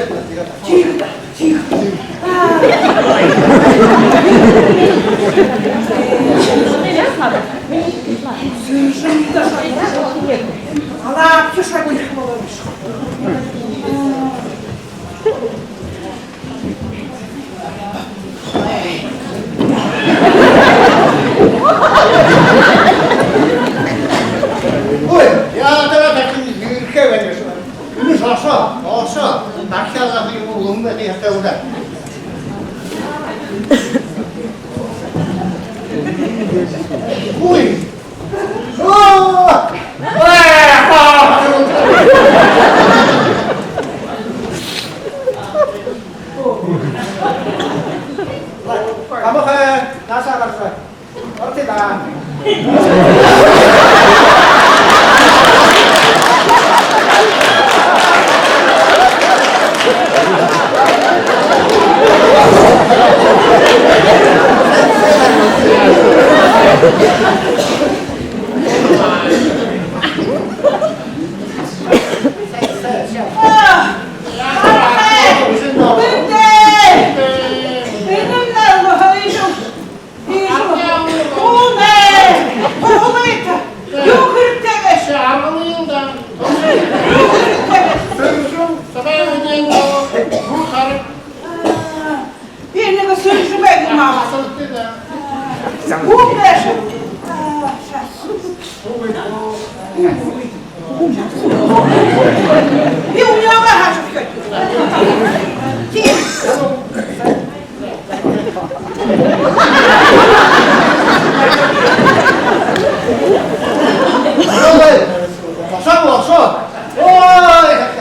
Тиигэе. Тиигэе. Аа. Сэржэмдэ шагаха. Алаабши шагаха болоно. Ой, яагаад дахин ерэхэ байнаш? Энэ шошо, шошо. Дахяад юм уу, юм бэ, яатай удаа. Ой. Оо! Ой, оо! Камаха, наашаа гаража. Орто даа. Би нэгэ сэржэмээ гү, мама? Гү, бэшэ. А, щас. Би у него хожу. Пошёл, пошёл. Ой, ой, ой, ой.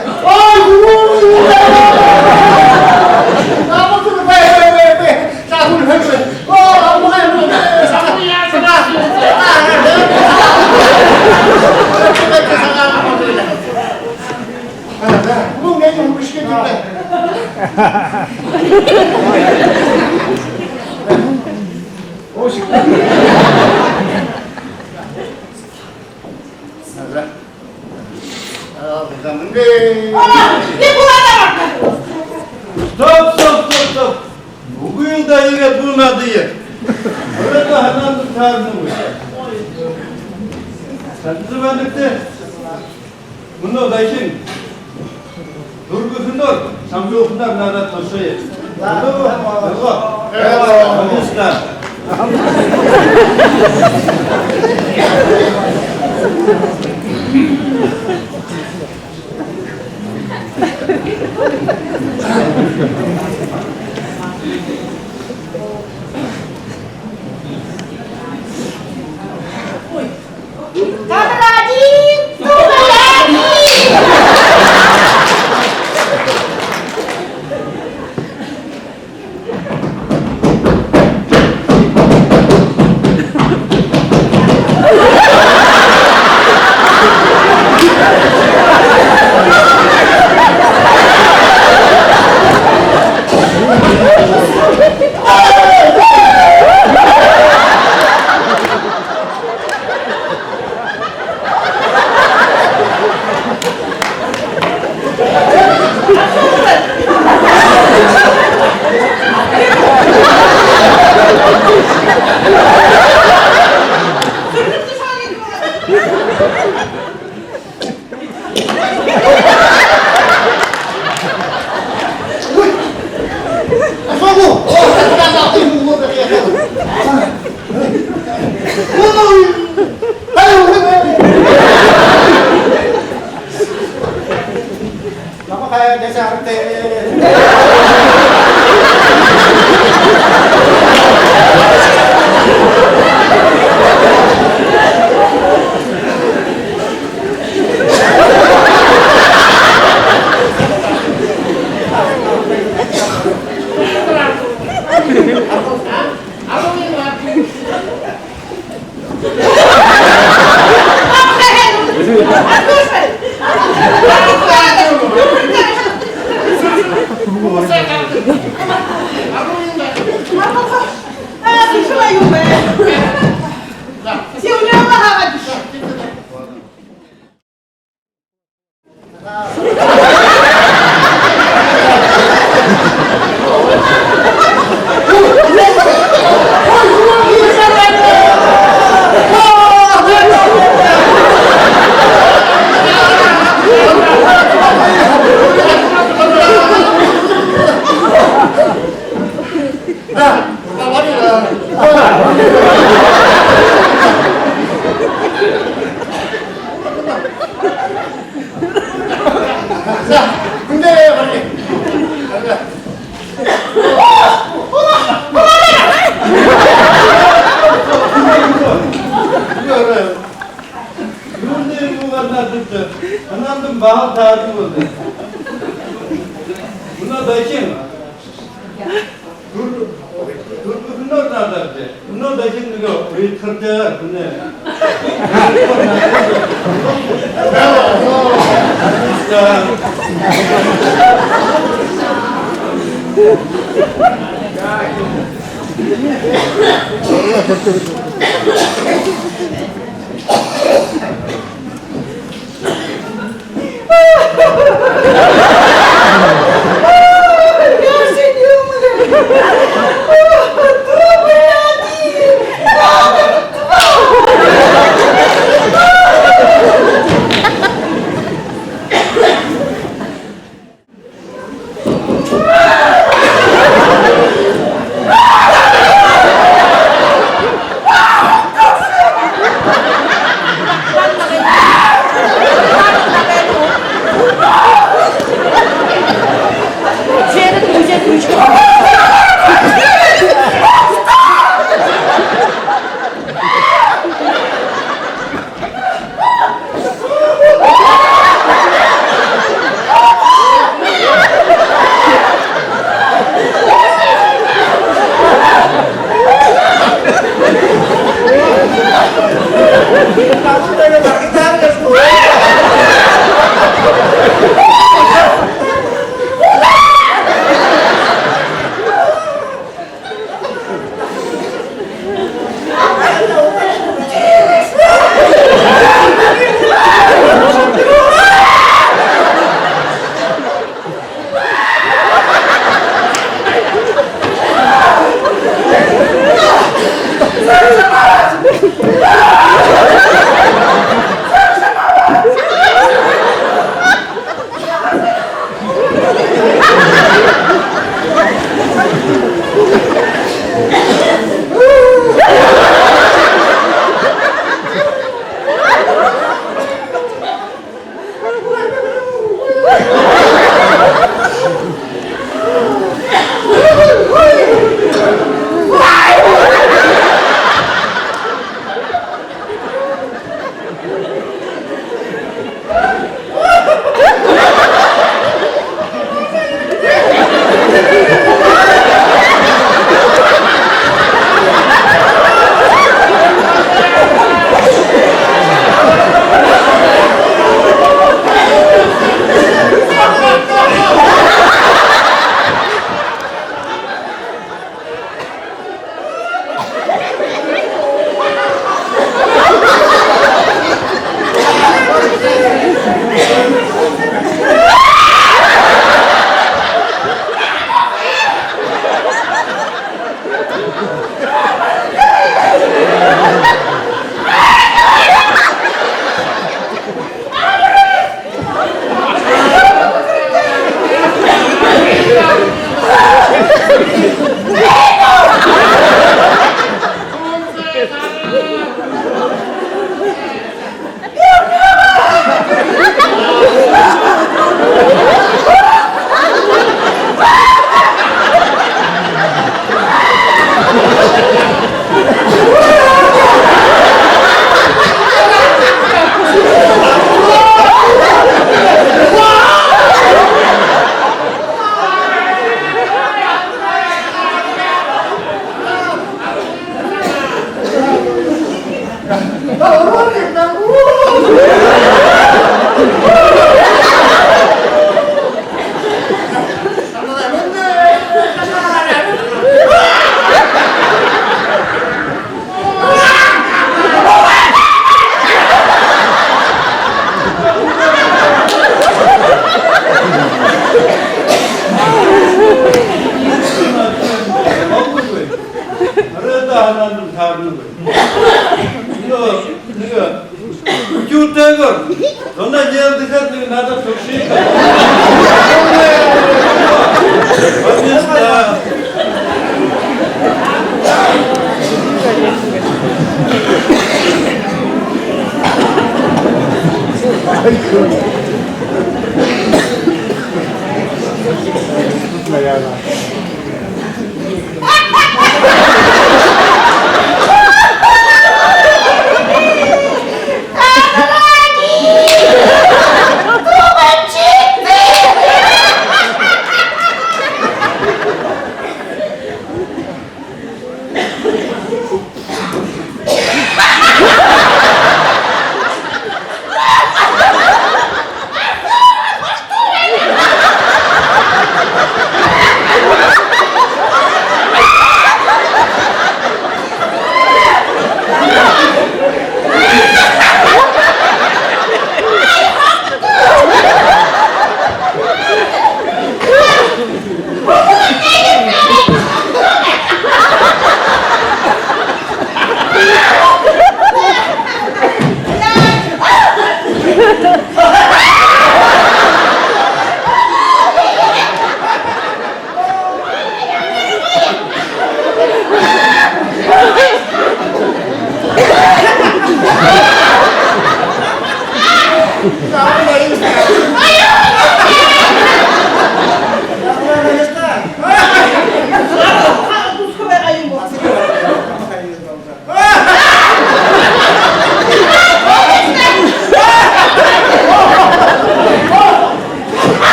Стоп, стоп, стоп, стоп! Үгы л даа, иигээд бү надые. Өөрөө һанаандаа таарна гү? Садаха байнат даа. Мүнөө дахин дүрбэхэнөөр, шамжууханаар наадаад туршая. Мүнөө, мүнөө. Конечно. Юундэ юугаарнь дуртай? Анаандам баһал таадаг болоо. Мүнөө дахин. Түр-, түргэнөөр наадаарайт. Мүнөө дахин нэгэ уйдхартайгаар хүнэй.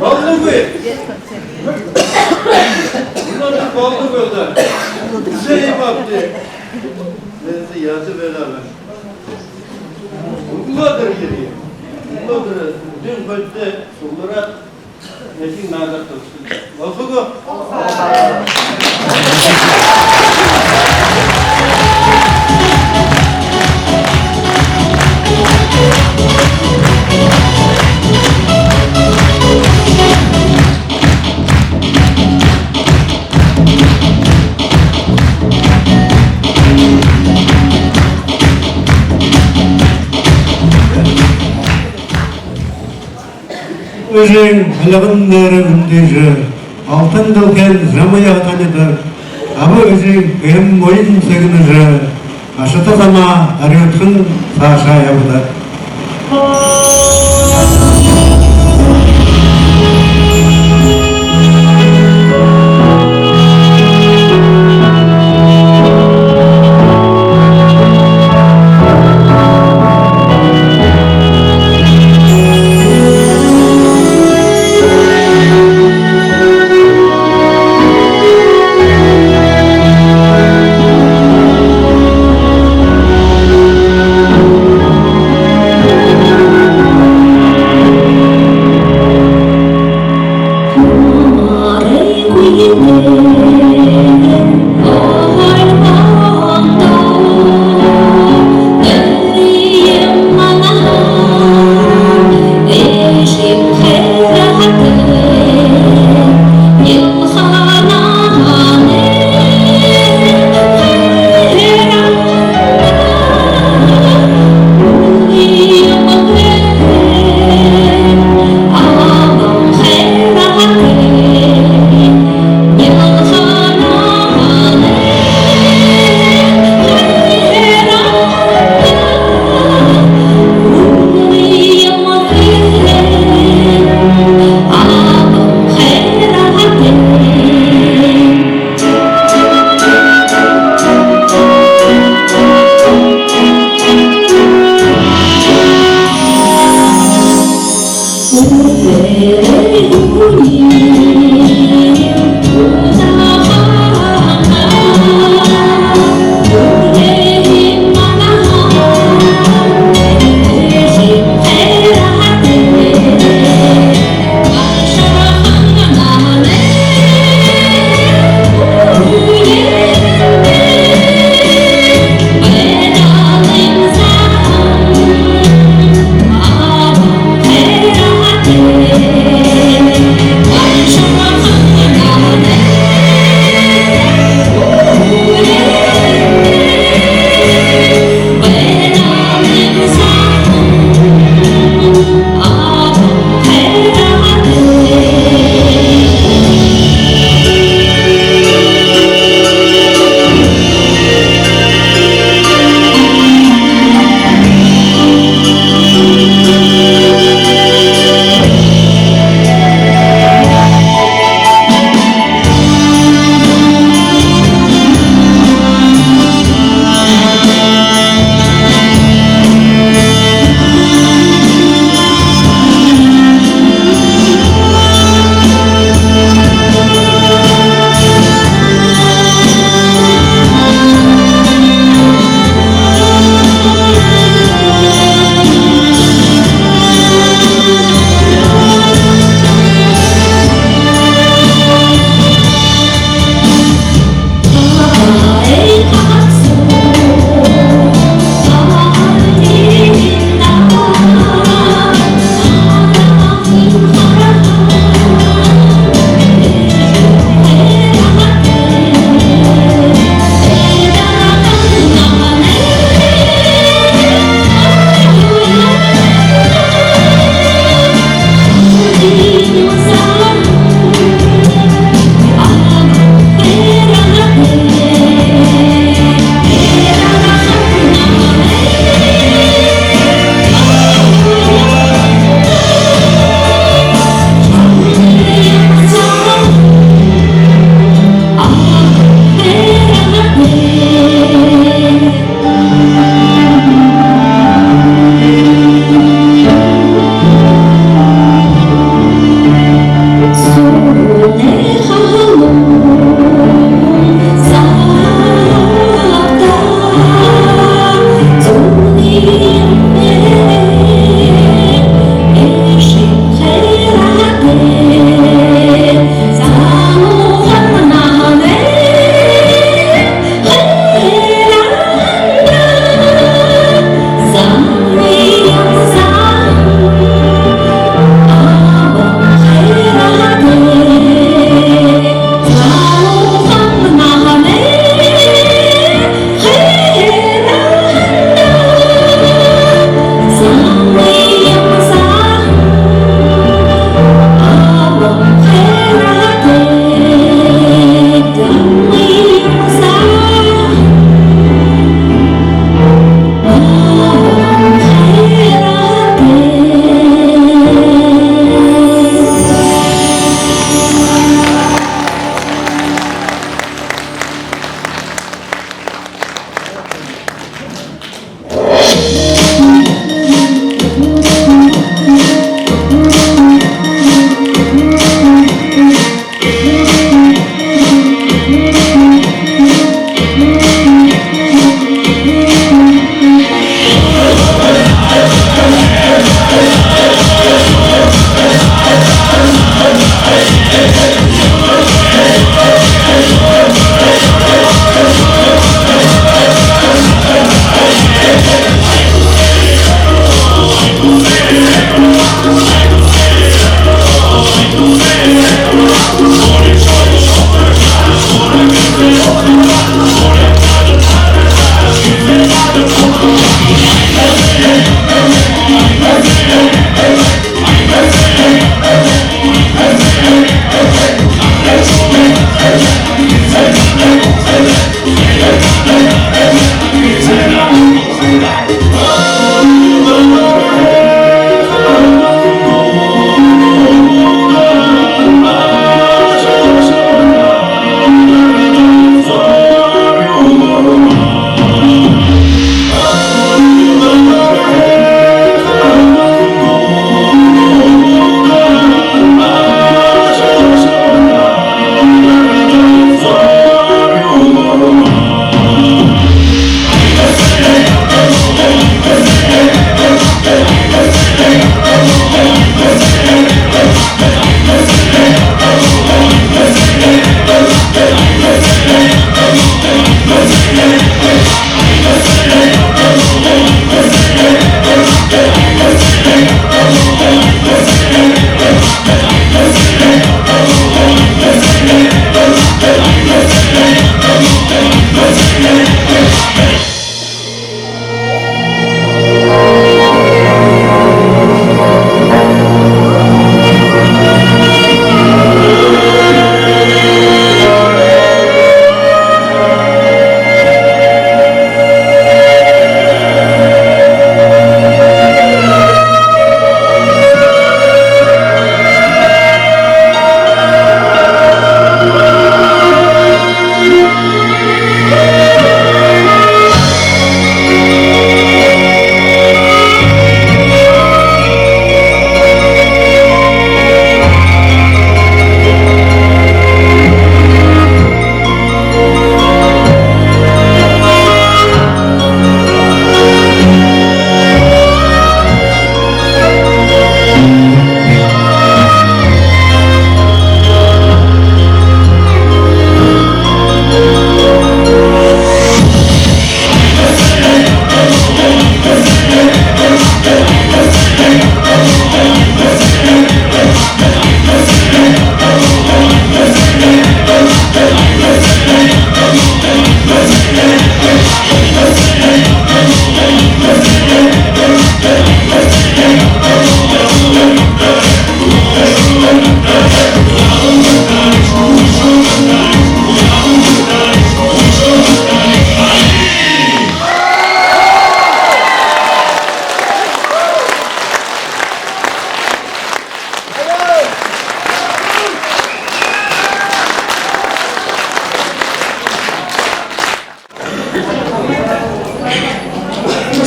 Болдоггүй. Болдоггүй. Болдоггүй. Үсээ юм абди. Нэзэ язы бэлэбэ. Үглөөдэр ерээ. Үглөөдэр дэн хойто суглараад, нэхин наадаад төгсөө. Болохо гү? Эжын альган дээрэ үндыжэ, алтан дэлхэйн замые танилдаг Аба эжын эм морин сэгнэжэ, ашата замаа арюудхан саашаа ябадаа.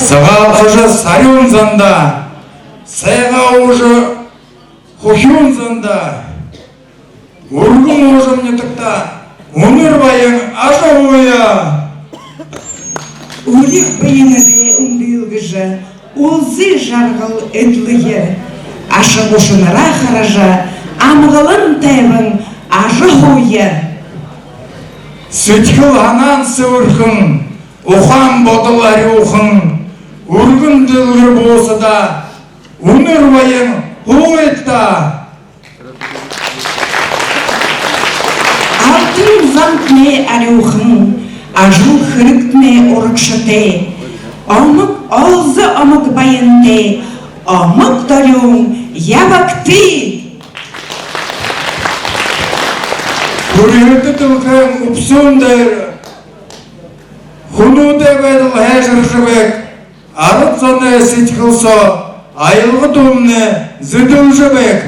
Сагаалхажа сарюун зандаа, сайгаа уужа хухюун зандаа, үргэн уужам нютагтаа үнэр баян ажаһууя. Үри баянараа үндылгэжэ, үлзы жаргал эдлэе. Аша гушанараа хаража, амгалан тайбан ажаһууя. Сэдьхэл һанаан сэбэрхэн, ухаан бодол арюухан, үргэн дэлгэр буусадаа үнэр баян һуугыт даа. Алтан зантнай арюухан, ажал хэрэгтнай урагшатай, омог олзо, омог баянтай, омог дорюун ябагты. Хүрьһэтэ дэлхэйн үбсүүн дээрэ хүнүүдэй байдал һайжаржа байг, арад зоной сэдьхэл соо аялга дуумнай зэдэлжэ байг.